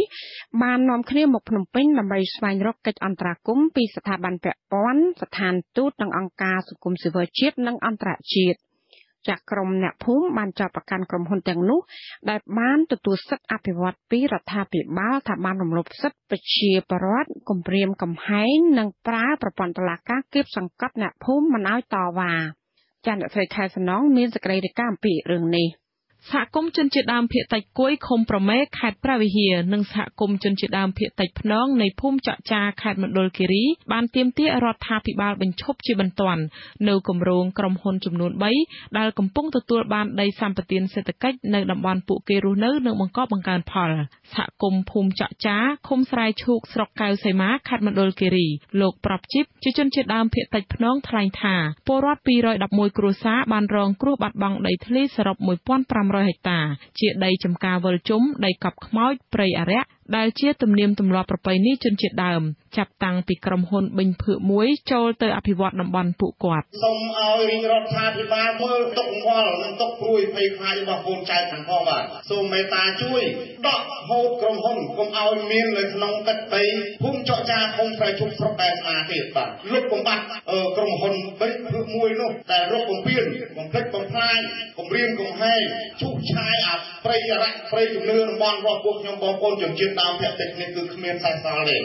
បាននាំគ្នាមកភ្នំពេញដើម្បីស្វែងរកកិច្ចអន្តរាគមន៍ពីស្ថាប័នពាក់ព័ន្ធស្ថានទូតនិងអង្គការសង្គមស៊ីវិលជាតិនិងអន្តរជាតិ។ ចាក់ក្រុមអ្នកភូមិបានចោទប្រកាន់ក្រុមហ៊ុនទាំងនោះដែលបានទទួលសិទ្ធិអភិវឌ្ឍពីរដ្ឋាភិបាលថាបានរំលោភសិទ្ធិប្រជាពលរដ្ឋគំរាមកំហែងនិងប្រើប្រព័ន្ធតុលាការគាបសង្កត់អ្នកភូមិមិនឲ្យតវ៉ា។ ចាអ្នកស្រីខែសំណងមានសេចក្តីរាយការណ៍អំពីរឿងនេះ។ សហគមន៍ជនជាតិដើមភាគតិចកួយឃុំប្រមេខេត្តព្រះវិហារនិងសហគមន៍ជនជាតិដើមភាគតិចព្នងនៃភូមិចក់ចាខេត្តមណ្ឌលគិរីបានទាមទាររដ្ឋាភិបាលបញ្ឈប់ជាបន្ទាន់នៅគម្រោងក្រុមហ៊ុនចំនួន3ដែលកំពុងទទួលបានដីសម្បទានសេដ្ឋកិច្ចនៅតំបន់ពួកគេរស់នៅនិងបង្កបង្កើនផល។ សហគមន៍ភូមិចក់ចាឃុំស្រែឈូកស្រុកកែវសីមាខេត្តមណ្ឌលគិរីលោកប្របជីបជាជនជាតិដើមភាគតិចព្នងថ្លែងថាពលរដ្ឋ211គ្រួសារបានរងគ្រោះបាត់បង់ដីធ្លីសរុប1500ហិកតាជាដីចំការវិលជុំដីកប់ខ្មោចព្រៃអារក្សដែលជាទំនៀមទម្លាប់ប្រពៃណីជនជាតិដើមចាប់តាំងពីក្រុមហ៊ុនប៊ិញភឿកមួយចូលទៅអភិវឌ្ឍតំបន់ពួកគាត់។សូមឲ្យរាជរដ្ឋាភិបាលមើលទុកវល់និងទុកព្រួយភ័យខ្លាចរបស់កូនចៅខាងផងបាទសូមមេត្តាជួយដកហូតក្រុមហ៊ុនកុំឲ្យមាននៅក្នុងទឹកដីភូមិចកចាឃុំស្រែឈុកស្រុកកែវស្មាទៀតបាទលុបបំបាត់ក្រុមហ៊ុនប៊ិញភឿក មួយនោះដែលរកបំពេញបំផ្លិចបំផ្លាញគំរាមកំហែងឈូសឆាយអាព្រៃអរៈព្រៃជំនឿតំបន់របស់ពួកខ្ញុំបងប្អូនជនជាតិដើមភាគតិចនេះគឺគ្មានសេសសល់ទេ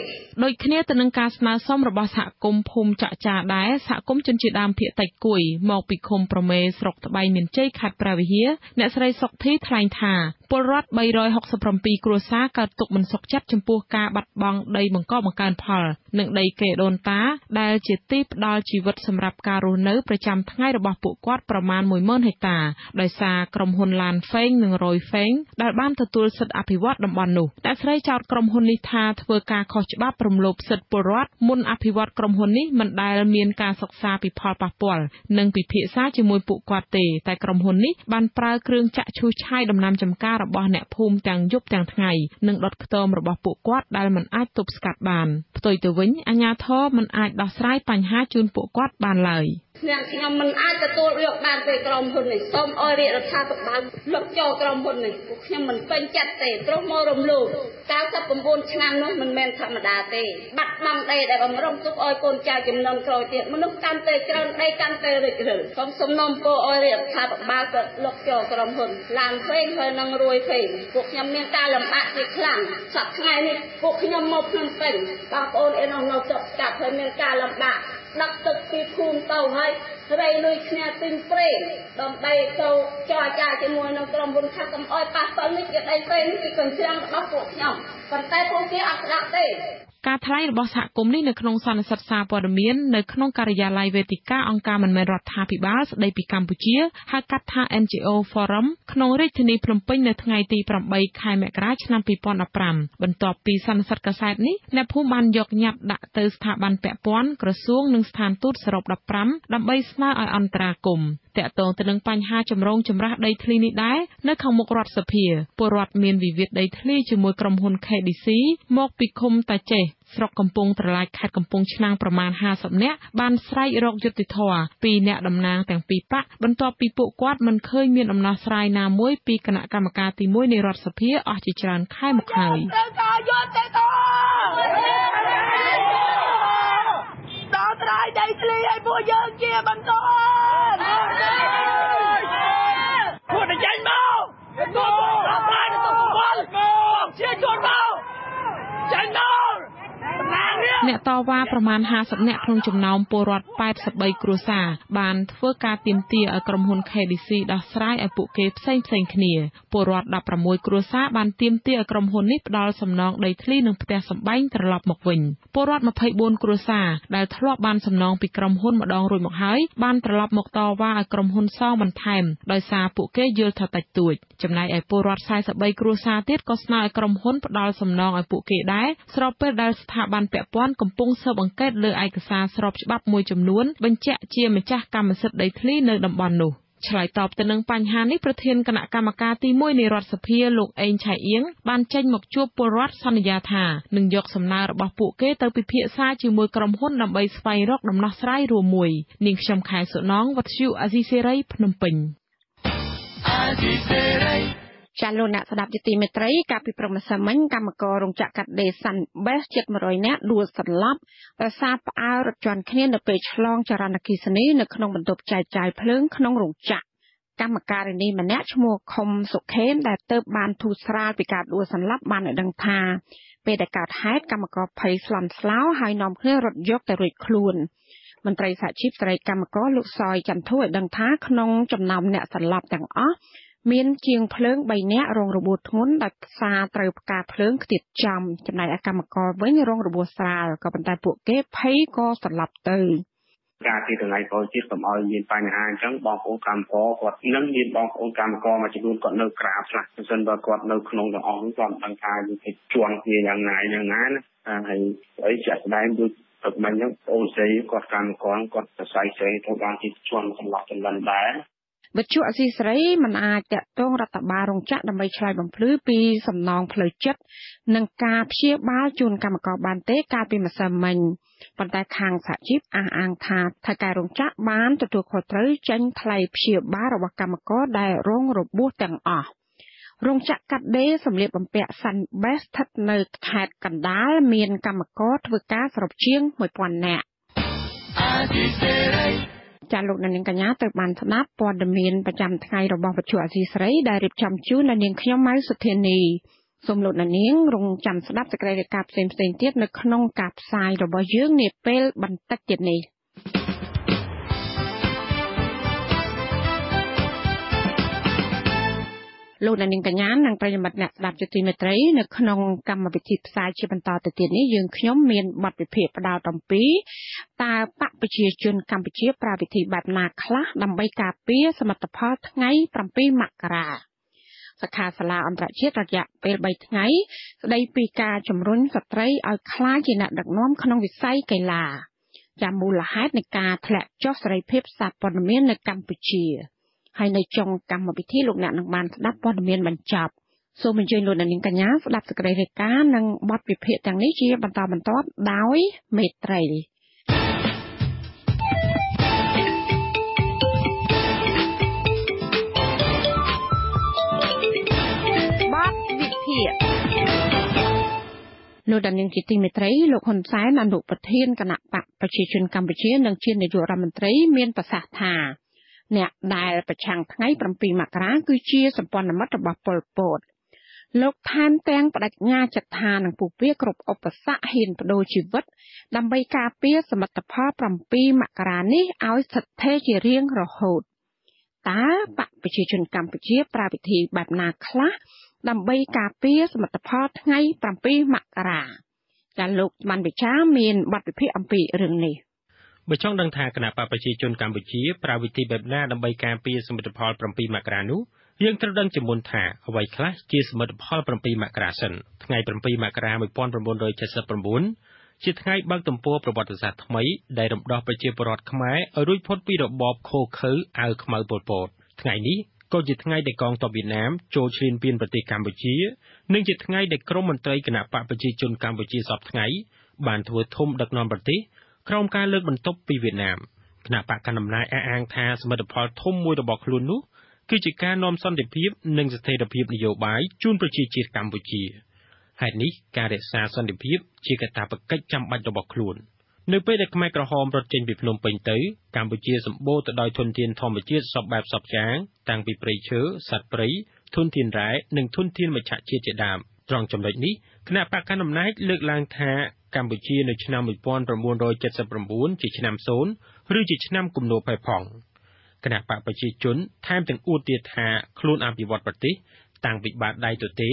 ដូចគ្នាទៅនឹងការស្នើសុំរបស់សហគមន៍ភូមិចក់ចាដែរសហគមន៍ជនជាតិដើមភាគតិចគួយមកពីឃុំប្រមេស្រុកត្បែងមានជ័យខេត្តព្រះវិហារអ្នកស្រីសុកធីថ្លែងថាពលរដ្ឋ367គ្រួសារកើតទុក្ខមិនសុខចិត្តចំពោះការបាត់បង់ដីបង្កបង្កើនផលនិងដីកេរដូនតាដែលជាទីផ្ដល់ជីវិតសម្រាប់ការរស់នៅប្រចាំថ្ងៃរបស់ពួកគាត់ប្រមាណ 10000 ហិកតាដោយសារក្រុមហ៊ុនឡានហ្វេងនិងរយហ្វេងដែលបានទទួលសិទ្ធិអភិវឌ្ឍតំបន់នោះអ្នកស្រីចោទក្រុមហ៊ុននេះថាធ្វើការខុសច្បាប់រំលោភសិទ្ធិពលរដ្ឋមុនអភិវឌ្ឍក្រុមហ៊ុននេះមិនដែលមានការសិក្សាពីផលប៉ះពាល់និងពិភាក្សាជាមួយពួកគាត់ទេតែក្រុមហ៊ុននេះបានប្រើគ្រឿងចាក់ឈូសឆាយដំណាំចម្ការរបស់អ្នកភូមិទាំងយប់ទាំងថ្ងៃនិងដុតខ្ទមរបស់ពួកគាត់ដែលមិនអាចទប់ស្កាត់បានផ្ទុយទៅវិញអាជ្ញាធរមិនអាចដោះស្រាយបញ្ហាជូនពួកគាត់បានឡើយអ្នកខ្ញុំមិនអាចទទួលយកបានទេក្រុមហ៊ុននេះសូមឲ្យរាជរដ្ឋាភិបាលលុបចោលក្រុមហ៊ុននេះពួកខ្ញុំមិនពេញចិត្តទេព្រោះមករំលោភ99ឆ្នាំនោះមិនមែនធម្មតាទេបាត់បង់ដីដែលបំរុងទុកឲ្យកូនចៅចំនួនក្រោយទៀតមនុស្សកាន់តែច្រើនដីកាន់តែរិចរិលសូមសំណូមពរឲ្យរាជរដ្ឋាភិបាលក៏លុបចោលក្រុមហ៊ុនឡានផ្សេងហើយនឹងរួយផ្សេងពួកខ្ញុំមានការលំបាកជាខ្លាំងសប្តាហ៍ថ្ងៃនេះពួកខ្ញុំមកភ្នំពេញបងប្អូនឯនោះនៅស្រុកស្កាត់ហើយមានការលំបាកដឹកទឹកពីភូមិទៅហើយរៃលុយគ្នាទិញប្រេងដើម្បីទៅចរចាជាមួយនឹងក្រុមហ៊ុនថាកុំអោយប៉ះពាល់នេះជាដីប្រេងនេះជាកញ្ច្រាំងរបស់ពួកខ្ញុំប៉ុន្តែពួកគេអត់ស្ដាប់ទេការថ្លែងរបស់សហគមន៍នេះនៅក្នុងសន្និសីទសារព័ត៌មាននៅក្នុងការិយាល័យវេទិកាអង្គការមិនមែនរដ្ឋាភិបាលស្ដីពីកម្ពុជាហៅកាត់ថា NGO Forum ក្នុងរាជធានីភ្នំពេញនៅថ្ងៃទី8ខែមករាឆ្នាំ2015បន្ទាប់ពីសន្និសីទកាសែតនេះអ្នកភូមិបានយកញត្តិដាក់ទៅស្ថាប័នពាក់ព័ន្ធក្រសួងនិងស្ថានទូតសរុប15ដើម្បីស្នើឲ្យអន្តរាគមន៍ទាក់ទងទៅនឹងបញ្ហាចម្រូងចម្រាសដីធ្លីនេះដែរនៅខាងមុខរដ្ឋសភាពលរដ្ឋមានវិវាទដីធ្លីជាមួយក្រុមហ៊ុន KDC មកពីឃុំតាចេះស្រុកកំពង់ត្រឡាចខេត្តកំពង់ឆ្នាំងប្រមាណ50នាក់បានស្រែករកយុត្តិធម៌ពីអ្នកតំណាងទាំងពីរបក្សបន្ទាប់ពីពួកគាត់មិនឃើញមានដំណោះស្រាយណាមួយពីគណៈកម្មការទី1នៃរដ្ឋសភាអស់ជាច្រើនខែមកហើយដោះស្រាយដីធ្លីឲ្យពួកយើងជាបន្តពួកតែចេញមកទទួលដោះស្រាយទទួលពលជាជនមកចេញមកអ្នកតវ៉ាប្រមាណ50នាក់ក្នុងចំណោមពលរដ្ឋ83គ្រួសារបានធ្វើការទាមទារឲ្យក្រុមហ៊ុន KDC ដោះស្រាយឲ្យពួកគេផ្សេងៗគ្នាពលរដ្ឋ16គ្រួសារបានទាមទារឲ្យក្រុមហ៊ុននេះផ្ដល់សំណងដីធ្លីនិងផ្ទះសម្បែងត្រឡប់មកវិញពលរដ្ឋ24គ្រួសារដែលធ្លាប់បានសំណងពីក្រុមហ៊ុនម្ដងរួចមកហើយបានត្រឡប់មកតវ៉ាឲ្យក្រុមហ៊ុនសងបន្ថែមដោយសារពួកគេយល់ថាតិចតួចចំណែកឯពលរដ្ឋ43គ្រួសារទៀតក៏ស្នើឲ្យក្រុមហ៊ុនផ្ដល់សំណងឲ្យពួកគេដែរស្របពេលដែលស្ថាប័នពាក់ព័ន្ធកំពុងស៊ើបអង្កេតលើឯកសារស្របច្បាប់មួយចំនួនបញ្ជាក់ជាម្ចាស់កម្មសិទ្ធិដីធ្លីនៅតំបន់នោះឆ្លើយតបទៅនឹងបញ្ហានេះប្រធានគណៈកម្មការទី1នៃរដ្ឋសភាលោកអេងឆៃអៀងបានចេញមកជួបពលរដ្ឋសន្យាថានឹងយកសំណើរបស់ពួកគេទៅពិភាក្សាជាមួយក្រុមហ៊ុនដើម្បីស្វែងរកដំណោះស្រាយរួមមួយនាងខ្ញុំខែសុណងវັດឈូអាស៊ីសេរីភ្នំពេញអាស៊ីសេរីចាលោកអ្នកស្ដាប់ជាទីមេត្រីកាលពីព្រឹកម្សិលមិញកម្មកររោងចក្រកាត់ដេរសាន់បេសជិត100នាក់ដួលសន្លប់ដោយសារផ្អើលរត់ជាន់គ្នានៅពេលឆ្លងចរន្តអគ្គិសនីនៅក្នុងបន្ទប់ចែកចាយភ្លើងក្នុងរោងចក្រកម្មការិនីម្នាក់ឈ្មោះខុមសុខេមដែលទើបបានធូរស្រាលពីការដួលសន្លប់បានឲ្យដឹងថាពេលដែលកើតហេតុកម្មករភ័យស្លន់ស្លោហើយនាំគ្នារត់យកតែរួចខ្លួនមន្ត្រីសហជីពសេរីកម្មករលោកសយចន្ទធូឲ្យដឹងថាក្នុងចំណោមអ្នកសន្លប់ទាំងអស់មានជាងភ្លើង3នាក់រងរបួសធ្ងន់ដោយសារត្រូវផ្កាភ្លើងខ្ទាតចំចំណែកឯកម្មករវិញរងរបួសស្រាលក៏ប៉ុន្តែពួកគេភ័យក៏សន្លប់ទៅការទីថ្ងៃក្រោយទៀតកុំឲ្យមានបញ្ហាអញ្ចឹងបងប្អូនកម្មករគាត់នឹងមានបងប្អូនកម្មករមួយចំនួនគាត់នៅក្រៅខ្លះប្រសិនបើគាត់នៅក្នុងទាំងអស់គាត់មិនដឹងថាយើងទៅជន់គ្នាយ៉ាងណាយ៉ាងណាណាហើយអីជាក់ស្ដែងដូចទឹកមិញហ្នឹងអូនស្រីគាត់កម្មករគាត់សរសៃស្រីទៅបានទីជន់សន្លប់ចលិនដែរវិទ្យុអាស៊ីសេរីមិនអាចទាក់ទងរដ្ឋបាលរោងចក្រដើម្បីឆ្លើយបំភ្លឺពីសំណងផ្លូវចិត្តនិងការព្យាបាលជូនកម្មករបានទេកាលពីម្សិលមិញប៉ុន្តែខាងសហជីពអះអាងថាថៅកែរោងចក្របានទទួលខុសត្រូវចេញថ្លៃព្យាបាលរបស់កម្មករដែលរងរបួសទាំងអស់រោងចក្រកាត់ដេរសម្លៀកបំពាក់សាន់បេសស្ថិតនៅខេត្តកណ្ដាលមានកម្មករធ្វើការសរុបជាង1000នាក់ ចាលោកអ្នកនាងកញ្ញាទៅបានស្ដាប់ព័ត៌មានប្រចាំថ្ងៃរបស់វិទ្យុអាស៊ីសេរីដែលរៀបចំជូនដល់នាងខ្ញុំម៉ៅសុធានីសូមលោកអ្នកនាងរងចាំស្ដាប់សេចក្តីរាយការណ៍ផ្សេងៗទៀតនៅក្នុងការផ្សាយរបស់យើងនាពេលបន្តិចទៀតនេះលោកអ្នកនាងកញ្ញានិងប្រិយមិត្តអ្នកស្ដាប់ជាទីមេត្រីនៅក្នុងកម្មវិធីផ្សាយជាបន្តទៅទៀតនេះយើងខ្ញុំមានបទវិភាគផ្ដោតអំពីតើបក្សប្រជាជនកម្ពុជាប្រើវិធីបែបណាខ្លះដើម្បីការពារសមិទ្ធផលថ្ងៃ7មករាសិក្ខាសាលាអន្តរជាតិរយៈពេល3ថ្ងៃស្ដីពីការជំរុញស្ត្រីឲ្យក្លាយជាអ្នកដឹកនាំក្នុងវិស័យកីឡាចាមូលហេតុនៃការធ្លាក់ចុះសេរីភាពសារព័ត៌មាននៅកម្ពុជាហើយនៅចុងកម្មវិធីលោកអ្នកនឹងបានស្ដាប់ព័ត៌មានបញ្ចប់សូមអញ្ជើញលោកអ្នកនាងកញ្ញាស្ដាប់សេចក្តីរាយការណ៍និងបទវិភាគទាំងនេះជាបន្តបន្ទាប់ដោយមេត្រីបទវិភាគលោកអ្នកនាងជាទីមេត្រីលោកហ៊ុនសែនអនុប្រធានគណបក្សប្រជាជនកម្ពុជានិងជានាយករដ្ឋមន្ត្រីមានប្រសាសន៍ថាអ្នកដែលប្រឆាំងថ្ងៃ7មករាគឺជាសម្ព័ន្ធមិត្តរបស់ប៉ុលពតលោកថែមទាំងបដិញ្ញាចិត្តថានឹងពុះពារគ្រប់ឧបសគ្គហ៊ានប្ដូរជីវិតដើម្បីការពារសមិទ្ធផល7មករានេះឲ្យស្ថិតស្ថេរជារៀងរហូតតើបក្សប្រជាជនកម្ពុជាប្រើវិធីបែបណាខ្លះដើម្បីការពារសមិទ្ធផលថ្ងៃ7មករាចាលោកបានវិចារមានបទវិភាគអំពីរឿងនេះបើចង់ដឹងថាគណបក្សប្រជាជនកម្ពុជាប្រើវិធីបែបណាដើម្បីការពារសមិទ្ធផល7មករានោះយើងត្រូវដឹងជាមុនថាអ្វីខ្លះជាសមិទ្ធផល7មករាសិនថ្ងៃ7មករា1979ជាថ្ងៃបើកទំព័រប្រវត្តិសាស្ត្រថ្មីដែលរំដោះប្រជាពលរដ្ឋខ្មែរឲ្យរួចផុតពីរបបឃោរឃៅអាវខ្មៅប៉ុលពតថ្ងៃនេះក៏ជាថ្ងៃដែលកងទ័ពវៀតណាមចូលឈ្លានពានប្រទេសកម្ពុជានិងជាថ្ងៃដែលក្រុមមន្ត្រីគណបក្សប្រជាជនកម្ពុជាសព្វថ្ងៃបានធ្វើធំដឹកនាំប្រទេសក្រោមការលើកបន្តុបពីវៀតណាមគណបក្សកាន់អំណាចអះអាងថាសមិទ្ធផលធំមួយរបស់ខ្លួននោះគឺជាការនាំសន្តិភាពនិងស្ថិរភាពនយោបាយជូនប្រជាជាតិកម្ពុជាហេតុនេះការរក្សាសន្តិភាពជាកាតព្វកិច្ចចាំបាច់របស់ខ្លួននៅពេលដែលខ្មែរក្រហមរត់ចេញពីភ្នំពេញទៅកម្ពុជាសម្បូរទៅដោយធនធានធម្មជាតិសពបែបសពយ៉ាងតាំងពីព្រៃឈើសត្វព្រៃធនធានរ៉ែនិងធនធានមច្ឆជាតិជាដើមត្រង់ចំណុចនេះគណបក្សកាន់អំណាចលើកឡើងថាកម្ពុជានៅឆ្នាំ1979ជាឆ្នាំ0ឬជាឆ្នាំគំនរផេះផង់គណបក្សប្រជាជនថែមទាំងអួតទៀតថាខ្លួនអភិវឌ្ឍប្រទេសតាំងពីបាតដៃទទេ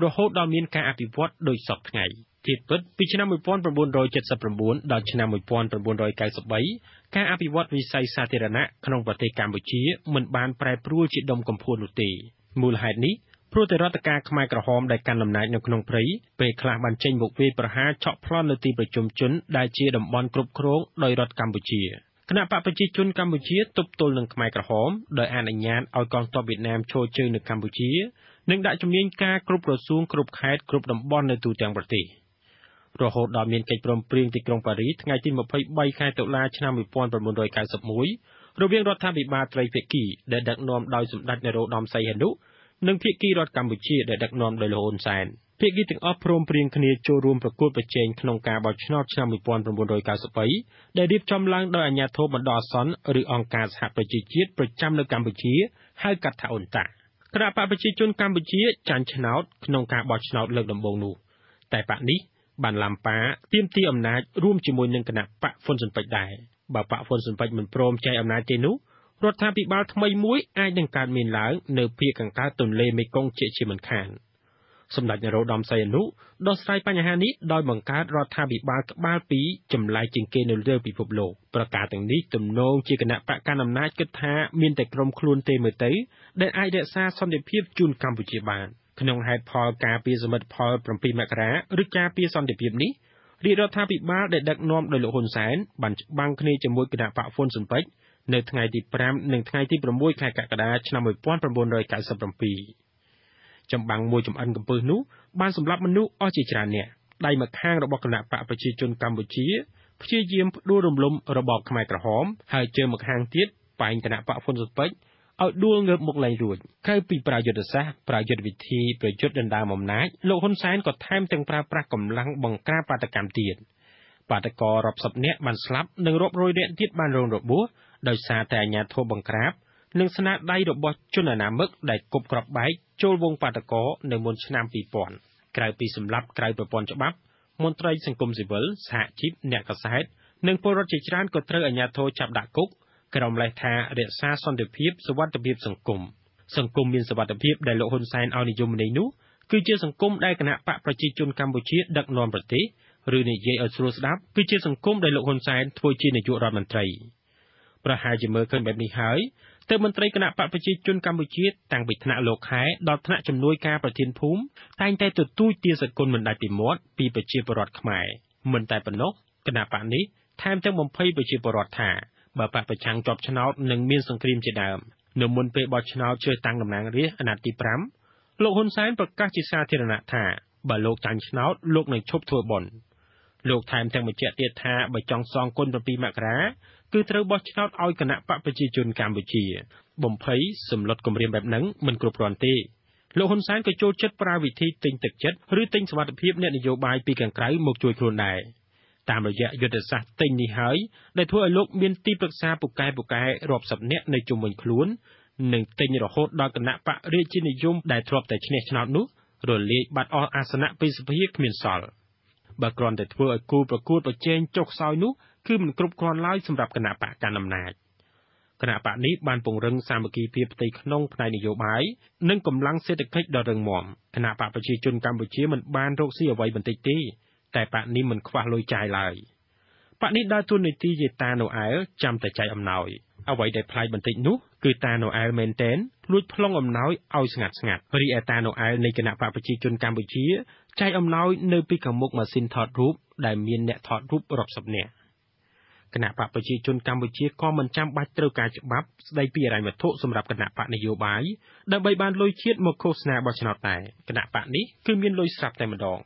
រហូតដល់មានការអភិវឌ្ឍដូចសព្វថ្ងៃធាតុពិតពីឆ្នាំ1979ដល់ឆ្នាំ1993ការអភិវឌ្ឍវិស័យសាធារណៈក្នុងប្រទេសកម្ពុជាមិនបានប្រែប្រួលជាដុំកំភួននោះទេមូលហេតុនេះព្រោះតែរដ្ឋការខ្មែរក្រហមដែលកាន់អំណាចនៅក្នុងព្រៃពេលខ្លះបានចេញមកវាយប្រហារឆក់ប្លន់នៅទីប្រជុំជនដែលជាតំបន់គ្រប់គ្រងដោយរដ្ឋកម្ពុជាគណបក្សប្រជាជនកម្ពុជាទប់ទល់នឹងខ្មែរក្រហមដោយអនុញ្ញាតឲ្យកងទ័ពវៀតណាមឈរជើងនៅកម្ពុជានិងដាក់ជំនាញការគ្រប់ក្រសួងគ្រប់ខេត្តគ្រប់តំបន់នៅទូទាំងប្រទេសរហូតដល់មានកិច្ចព្រមព្រៀងទីក្រុងប៉ារីសថ្ងៃទី23ខែតុលាឆ្នាំ1991រវាងរដ្ឋាភិបាលត្រីភាគីដែលដឹកនាំដោយសម្ដេចនរោត្តមសីហនុនិងភាគីរដ្ឋកម្ពុជាដែលដឹកនាំដោយលោកហ៊ុនសែនភាគីទាំងអស់ព្រមព្រៀងគ្នាចូលរួមប្រកួតប្រជែងក្នុងការបោះឆ្នោតឆ្នាំ1993ដែលរៀបចំឡើងដោយអាជ្ញាធរបណ្ដោះអាសន្នឬអង្គការសហប្រជាជាតិប្រចាំនៅកម្ពុជាហៅកាត់ថាអ៊ុនតាក់គណបក្សប្រជាជនកម្ពុជាចាញ់ឆ្នោតក្នុងការបោះឆ្នោតលើកដំបូងនោះតែបក្សនេះបានឡាំប៉ាទាមទារអំណាចរួមជាមួយនឹងគណបក្សហ្វុនស៊ិនប៉ិចដែរបើបក្សហ្វុនស៊ិនប៉ិចមិនព្រមចែកអំណាចទេនោះរដ្ឋាភិបាលថ្មីមួយអាចនឹងកើតមានឡើងនៅភាគខាងកើតទន្លេមេគង្គជាមិនខានសម្ដេចនរោត្តមសីហនុដោះស្រាយបញ្ហានេះដោយបង្កើតរដ្ឋាភិបាលក្បាលពីរចម្លែកជាងគេនៅលើពិភពលោកប្រការទាំងនេះទំនងជាគណបក្សកាន់អំណាចគិតថាមានតែក្រុមខ្លួនទេមើលទៅដែលអាចរក្សាសន្តិភាពជូនកម្ពុជាបានក្នុងហេតុផលការពារសមិទ្ធផល7មករាឬការពារសន្តិភាពនេះរាជរដ្ឋាភិបាលដែលដឹកនាំដោយលោកហ៊ុនសែនបានច្បាំងគ្នាជាមួយគណបក្សហ្វុនស៊ិនប៉ិចនៅថ្ងៃទី5និងថ្ងៃទី6ខែកក្កដាឆ្នាំ1997ចម្បាំងមួយចម្អិនកំពឹសនោះបានសម្លាប់មនុស្សអស់ជាច្រើនអ្នកដៃម្ខាងរបស់គណបក្សប្រជាជនកម្ពុជាព្យាយាមផ្ដួលរំលំរបបខ្មែរក្រហមហើយជើងម្ខាងទៀតបែងគណបក្សហ្វុនស៊ិនប៉ិចឲ្យដួលងើបមុខលែងរួចក្រៅពីប្រើយុទ្ធសាស្ត្រប្រើយុទ្ធវិធីប្រយុទ្ធដណ្ដើមអំណាចលោកហ៊ុនសែនក៏ថែមទាំងប្រើប្រាស់កម្លាំងបង្ក្រាបបាតុកម្មទៀតបាតុកររាប់សិបនាក់បានស្លាប់និងរាប់រយនាក់ទៀតបានរងរបួស ដោយសារតែអាជ្ញាធរបង្ក្រាប និងស្នាដៃរបស់ជនអនាមិកដែលគប់គ្រាប់បែកចូលវងបាតុករនៅមុនឆ្នាំ2000ក្រៅពីសម្លាប់ក្រៅប្រព័ន្ធច្បាប់មន្ត្រីសង្គមស៊ីវិលសហជីពអ្នកកាសែតនិងពលរដ្ឋជាច្រើនក៏ត្រូវអាជ្ញាធរចាប់ដាក់គុកក្រោមលេសថារក្សាសន្តិភាពសុវត្ថិភាពសង្គមសង្គមមានសុវត្ថិភាពដែលលោកហ៊ុនសែនឲ្យនិយមន័យនោះគឺជាសង្គមដែលគណៈបកប្រជាជនកម្ពុជាដឹកនាំប្រទេសឬនិយាយឲ្យស្រួលស្ដាប់គឺជាសង្គមដែលលោកហ៊ុនសែនធ្វើជានាយករដ្ឋមន្ត្រីប្រហែលជាមើលឃើញបែបនេះហើយទើបមន្ត្រីគណៈបកប្រជាជនកម្ពុជាតាំងពីថ្នាក់លោកខែដល់ថ្នាក់ជំនួយការប្រធានភូមិតែងតែទទូចទាសគុណមិនដាច់ពីមាត់ពីប្រជាពលរដ្ឋខ្មែរមិនតែប៉ុណ្ណោះគណៈបកនេះថែមទាំងបំភ័យប្រជាពលរដ្ឋថាបើបកប្រឆាំងជាប់ឆ្នោតនឹងមានសង្គ្រាមជាដើមនៅមុនពេលបោះឆ្នោតជ្រើសតាំងតំណាងរាស្ត្រអាណត្តិទី5លោកហ៊ុនសែនប្រកាសជាសាធារណៈថាបើលោកចាញ់ឆ្នោតលោកនឹងឈប់ធ្វើបុណ្យលោកថែមទាំងបញ្ជាក់ទៀតថាបើចង់សងគុណ7មករាគឺត្រូវបោះឆ្នោតឲ្យគណៈបកប្រជាជនកម្ពុជាបំភ័យសម្លុតគំរាមបែបហ្នឹងមិនគ្រប់គ្រាន់ទេលោកហ៊ុនសែនក៏ចូលចិត្តប្រើវិធីទិញទឹកចិត្តឬទិញសុវត្ថិភាពអ្នកនយោបាយពីខាងក្រៅមកជួយខ្លួនដែរតាមរយៈយុទ្ធសាស្ត្រទិញនេះហើយដែលធ្វើឲ្យលោកមានទីប្រឹក្សាពូកែរាប់សិបនាក់នៅជុំវិញខ្លួននិងទិញរហូតដល់គណៈបករាជានិយមដែលធ្លាប់តែឈ្នះឆ្នោតនោះរលាយបាត់អស់អាសនៈពីសភាគ្មានសល់បើគ្រាន់តែធ្វើឲ្យគូប្រកួតប្រជែងចុះខ្សោយនោះគឺមិនគ្រប់គ្រាន់ឡើយសម្រាប់គណៈបកកណ្ដាលអំណាចគណៈបកនេះបានពង្រឹងសាមគ្គីភាពផ្ទៃក្នុងផ្នែកនយោបាយនិងកម្លាំងសេដ្ឋកិច្ចដ៏រឹងមាំគណៈបកប្រជាជនកម្ពុជាមិនបានរកស៊ីអ្វីបន្តិចទេតែបកនេះមិនខ្វះលុយចាយឡើយបកនេះដើរតួនាទីជាតាណូអែលចាំតែចែកអំណោយអ្វីដែលប្លែកបន្តិចនោះគឺតាណូអែលមែនទែនលួចប្លង់អំណោយឲ្យស្ងាត់ស្ងាត់រីឯតាណូអែលនៃគណៈបកប្រជាជនកម្ពុជាចែកអំណោយនៅពីខាងមុខម៉ាស៊ីនថតរូបដែលមានអ្នកថតរូបរាប់សិបនាក់គណៈបកប្រជាជនកម្ពុជាក៏មិនចាំបាច់ត្រូវការច្បាប់ស្ដីពីហិរញ្ញវត្ថុសម្រាប់គណៈបកនយោបាយដើម្បីបានលុយជាតិមកឃោសនាបោះឆ្នោតដែរគណៈបកនេះគឺមានលុយស្រាប់តែម្ដង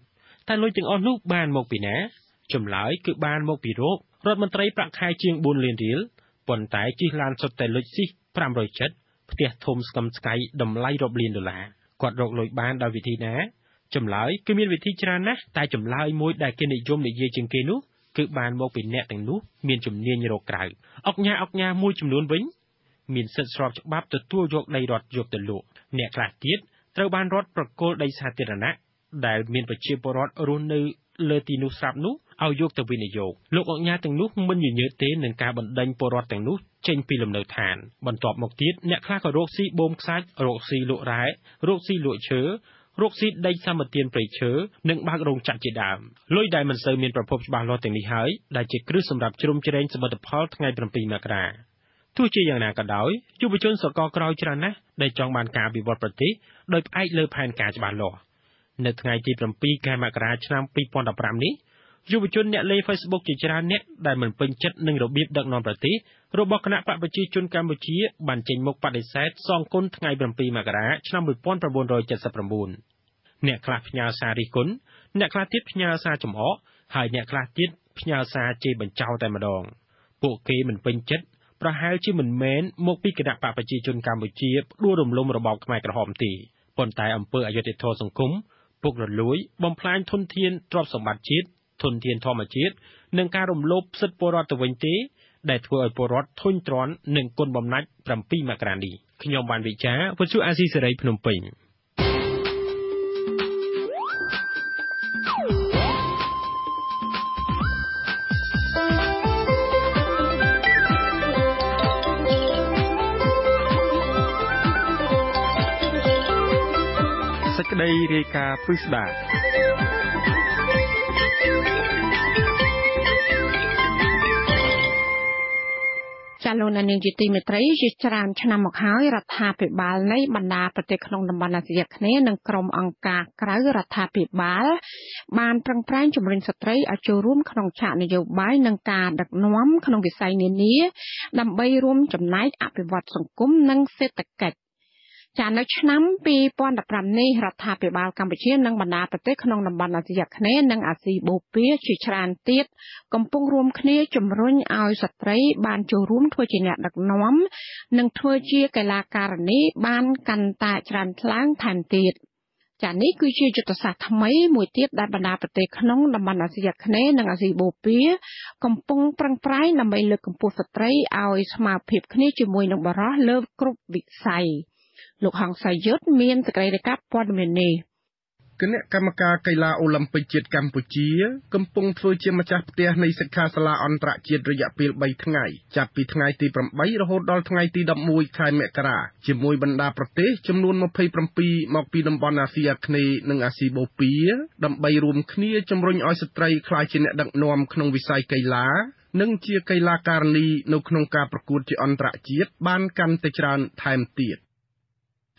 តែលុយទាំងអស់នោះបានមកពីណាចម្លើយគឺបានមកពីរោគរដ្ឋមន្ត្រីប្រាក់ខែជាង4លានរៀលប៉ុន្តែជិះឡានសុទ្ធតែលុចស៊ី570ផ្ទះធំស្កឹមស្កៃតម្លៃរាប់លានដុល្លារគាត់រកលុយបានដោយវិធីណាចម្លើយគឺមានវិធីច្រើនណាស់តែចម្លើយមួយដែលគេនិយមនិយាយជាងគេនោះគឺបានមកពីអ្នកទាំងនោះមានជំនាញរកក្រៅអុកញ៉ាមួយចំនួនវិញមានសិទ្ធិស្របច្បាប់ទទួលយកដីរដ្ឋយកទៅលក់អ្នកខ្លះទៀតត្រូវបានរដ្ឋប្រគល់ដីសាធារណៈដែលមានប្រជាពលរដ្ឋរស់នៅលើទីនោះស្រាប់នោះឲ្យយកទៅវិនិយោគលោកអុកញ៉ាទាំងនោះមិនញញើតទេនឹងការបណ្ដេញពលរដ្ឋទាំងនោះចេញពីលំនៅឋានបន្ទាប់មកទៀតអ្នកខ្លះក៏រកស៊ីបូមខ្សាច់រកស៊ីលក់រ៉ែរកស៊ីលក់ឈើរកស៊ីដីសម្បទានព្រៃឈើនិងបើករោងចក្រជាដើមលុយដែលមិនសូវមានប្រភពច្បាស់លាស់ទាំងនេះហើយដែលជាគ្រឹះសម្រាប់ជ្រោមជ្រែងសមិទ្ធផលថ្ងៃ7មករាទោះជាយ៉ាងណាក៏ដោយយុវជនសកលក្រោយច្រើនណាស់ដែលចង់បានការវិវត្តប្រទេសដោយផ្អែកលើផែនការច្បាស់លាស់នៅថ្ងៃទី7ខែមករាឆ្នាំ2015នេះយុវជនអ្នកលេង Facebook ជាច្រើនអ្នកដែលមិនពេញចិត្តនឹងរបៀបដឹកនាំប្រទេសរបស់គណៈបកប្រជាជនកម្ពុជាបានចេញមុខបដិសេធសងគុណថ្ងៃ7មករាឆ្នាំ1979អ្នកខ្លះផ្ញើសាររិះគន់អ្នកខ្លះទៀតផ្ញើសារចំអកហើយអ្នកខ្លះទៀតផ្ញើសារជេរបញ្ចោរតែម្ដងពួកគេមិនពេញចិត្តប្រហែលជាមិនមែនមកពីគណៈបកប្រជាជនកម្ពុជាផ្ដួលរំលំរបបខ្មែរក្រហមទេប៉ុន្តែអំពើអយុត្តិធម៌សង្គមពុករលួយបំផ្លាញធនធានទ្រព្យសម្បត្តិជាតិធនធានធម្មជាតិនិងការរំលោភសិទ្ធិពលរដ្ឋទៅវិញទេដែលធ្វើឲ្យពលរដ្ឋធុញទ្រាន់នឹងគុណបំណាច់7មករានេះខ្ញុំបានវិចារវិទ្យុអាស៊ីសេរីភ្នំពេញសេចក្តីរាយការណ៍ពិស្ដាចាលោកនាងជាទីមេត្រីជាច្រើនឆ្នាំមកហើយរដ្ឋាភិបាលនៃបណ្ដាប្រទេសក្នុងតំបន់អាស៊ីអាគ្នេយ៍និងក្រុមអង្គការក្រៅរដ្ឋាភិបាលបានប្រឹងប្រែងជំរុញស្ត្រីឲ្យចូលរួមក្នុងឆាកនយោបាយនិងការដឹកនាំក្នុងវិស័យនានាដើម្បីរួមចំណែកអភិវឌ្ឍសង្គមនិងសេដ្ឋកិច្ចចានៅឆ្នាំ2015នេះរដ្ឋាភិបាលកម្ពុជានិងបណ្ដាប្រទេសក្នុងតំបន់អាស៊ីអាគ្នេយ៍និងអាស៊ីបូព៌ាជាច្រើនទៀតកំពុងរួមគ្នាជំរុញឲ្យស្ត្រីបានចូលរួមធ្វើជាអ្នកដឹកនាំនិងធ្វើជាកីឡាការិនីបានកាន់តែច្រើនឡើងថែមទៀត ចានេះគឺជាយុទ្ធសាស្ត្រថ្មីមួយទៀតដែលបណ្ដាប្រទេសក្នុងតំបន់អាស៊ីអាគ្នេយ៍និងអាស៊ីបូព៌ាកំពុងប្រឹងប្រែងដើម្បីលើកកម្ពស់ស្ត្រីឲ្យស្មើភាពគ្នាជាមួយនឹងបុរសលើគ្រប់វិស័យលោកហង្សយុទ្ធមានសេចក្តីរាយការណ៍ព័ត៌មាននេះគណៈកម្មការកីឡាអូឡាំពិកជាតិកម្ពុជាកំពុងធ្វើជាម្ចាស់ផ្ទះនៃសិក្ខាសាលាអន្តរជាតិរយៈពេល3ថ្ងៃចាប់ពីថ្ងៃទី8រហូតដល់ថ្ងៃទី11ខែមករាជាមួយបណ្ដាប្រទេសចំនួន27មកពីតំបន់អាស៊ីអាគ្នេយ៍និងអាស៊ីបូព៌ាដើម្បីរួមគ្នាជំរុញឲ្យស្ត្រីក្លាយជាអ្នកដឹកនាំក្នុងវិស័យកីឡានិងជាកីឡាការិនីនៅក្នុងការប្រកួតជាអន្តរជាតិបានកាន់តែច្រើនថែមទៀត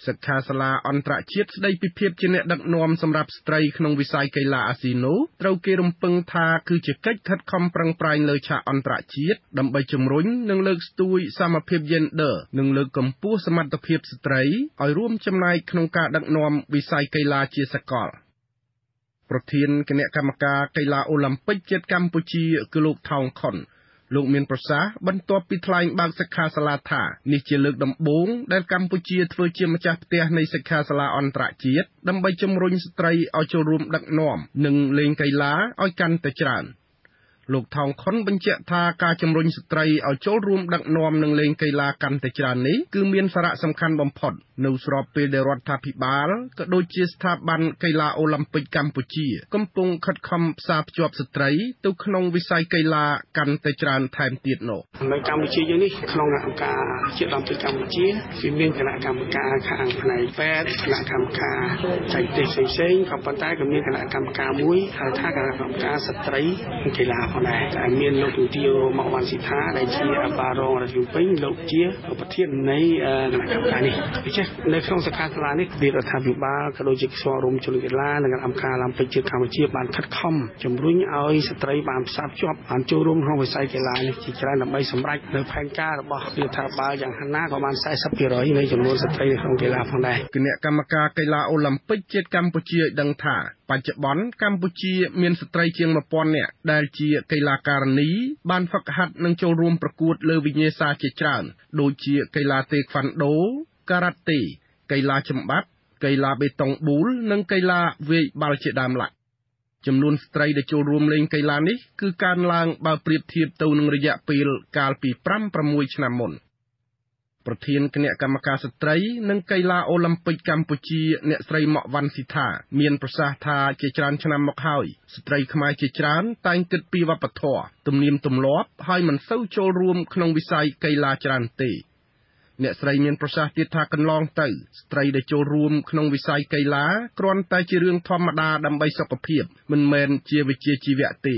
សិក្ខាសាលាអន្តរជាតិស្ដីពីភាពជាអ្នកដឹកនាំសម្រាប់ស្ត្រីក្នុងវិស័យកីឡាអាស៊ីនោះត្រូវគេរំពឹងថាគឺជាកិច្ចខិតខំប្រឹងប្រែងលើឆាកអន្តរជាតិដើម្បីជំរុញនិងលើកស្ទួយសមភាពយេនឌ័រនិងលើកកម្ពស់សមត្ថភាពស្ត្រីឲ្យរួមចំណែកក្នុងការដឹកនាំវិស័យកីឡាជាសកលប្រធានគណៈកម្មការកីឡាអូឡាំពិកជាតិកម្ពុជាគឺលោកថោងខុនលោកមានប្រសាសន៍បន្ទាប់ពីថ្លែងបើកសិក្ខាសាលាថានេះជាលើកដំបូងដែលកម្ពុជាធ្វើជាម្ចាស់ផ្ទះនៃសិក្ខាសាលាអន្តរជាតិដើម្បីជំរុញស្ត្រីឲ្យចូលរួមដឹកនាំនិងលេងកីឡាឲ្យកាន់តែច្រើនលោកថោងខុនបញ្ជាក់ថាការជំរុញស្ត្រីឲ្យចូលរួមដឹកនាំនិងលេងកីឡាកាន់តែច្រើននេះគឺមានសារៈសំខាន់បំផុតនៅស្របពេលដែលរដ្ឋាភិបាលក៏ដូចជាស្ថាប័នកីឡាអូឡាំពិកកម្ពុជាកំពុងខិតខំផ្សារភ្ជាប់ស្ត្រីទៅក្នុងវិស័យកីឡាកាន់តែច្រើនថែមទៀតនោះនៅកម្ពុជាយើងនេះក្នុងអង្គការជាតិអូឡាំពិកកម្ពុជាវាមានគណៈកម្មការខាងផ្នែកពេទ្យគណៈកម្មការបច្ចេកទេសផ្សេងៗក៏ប៉ុន្តែក៏មានគណៈកម្មការមួយហៅថាគណៈកម្មការស្ត្រីកីឡាផងដែរតែមានលោកជំទាវម៉ាក់វ៉ាន់ស៊ីថាដែលជាអភិបាលរងរដ្ឋភ្នំពេញលោកជាប្រធាននៃគណៈកម្មការនេះដូច្នេះនៅក្នុងសិក្ខាសាលានេះរដ្ឋាភិបាលក៏ដូចជាក្រសួងអប់រំជនកីឡានិងគណៈកម្មការអូឡាំពិកជាតិកម្ពុជាបានខិតខំជំរុញឲ្យស្ត្រីបានផ្សារភ្ជាប់បានចូលរួមក្នុងវិស័យកីឡានេះជាច្រើនដើម្បីសម្រេចនៅផែនការរបស់រដ្ឋាភិបាលយ៉ាងហោចណាស់ក៏បាន 40% នៃចំនួនស្ត្រីនៅក្នុងកីឡាផងដែរគណៈកម្មការកីឡាអូឡាំពិកជាតិកម្ពុជាឲ្យដឹងថាបច្ចុប្បន្នកម្ពុជាមានស្ត្រីជាង1000នាក់ដែលជាកីឡាការិនីបានហ្វឹកហាត់និងចូលរួមប្រកួតលើវិញ្ញាសាជាច្រើនដូចជាកីឡាតេក្វាន់ដូការ៉ាតេកីឡាចំបាប់កីឡាបេតុងប៊ូលនិងកីឡាវាយបាល់ជាដើមឡាចំនួនស្ត្រីដែលចូលរួមលេងកីឡានេះគឺកើនឡើងបើប្រៀបធៀបទៅនឹងរយៈពេលកាលពី5-6ឆ្នាំមុនប្រធានគណៈកម្មការស្ត្រីនិងកីឡាអូឡាំពិកកម្ពុជាអ្នកស្រីម៉ាក់វ៉ាន់ស៊ីថាមានប្រសាសន៍ថាជាច្រើនឆ្នាំមកហើយស្ត្រីខ្មែរជាច្រើនតែងគិតពីវប្បធម៌ទំនៀមទម្លាប់ហើយមិនសូវចូលរួមក្នុងវិស័យកីឡាច្រើនទេអ្នកស្រីមានប្រសាសន៍ទៀតថាកន្លងទៅស្ត្រីដែលចូលរួមក្នុងវិស័យកីឡាគ្រាន់តែជារឿងធម្មតាដើម្បីសុខភាពមិនមែនជាវិជ្ជាជីវៈទេ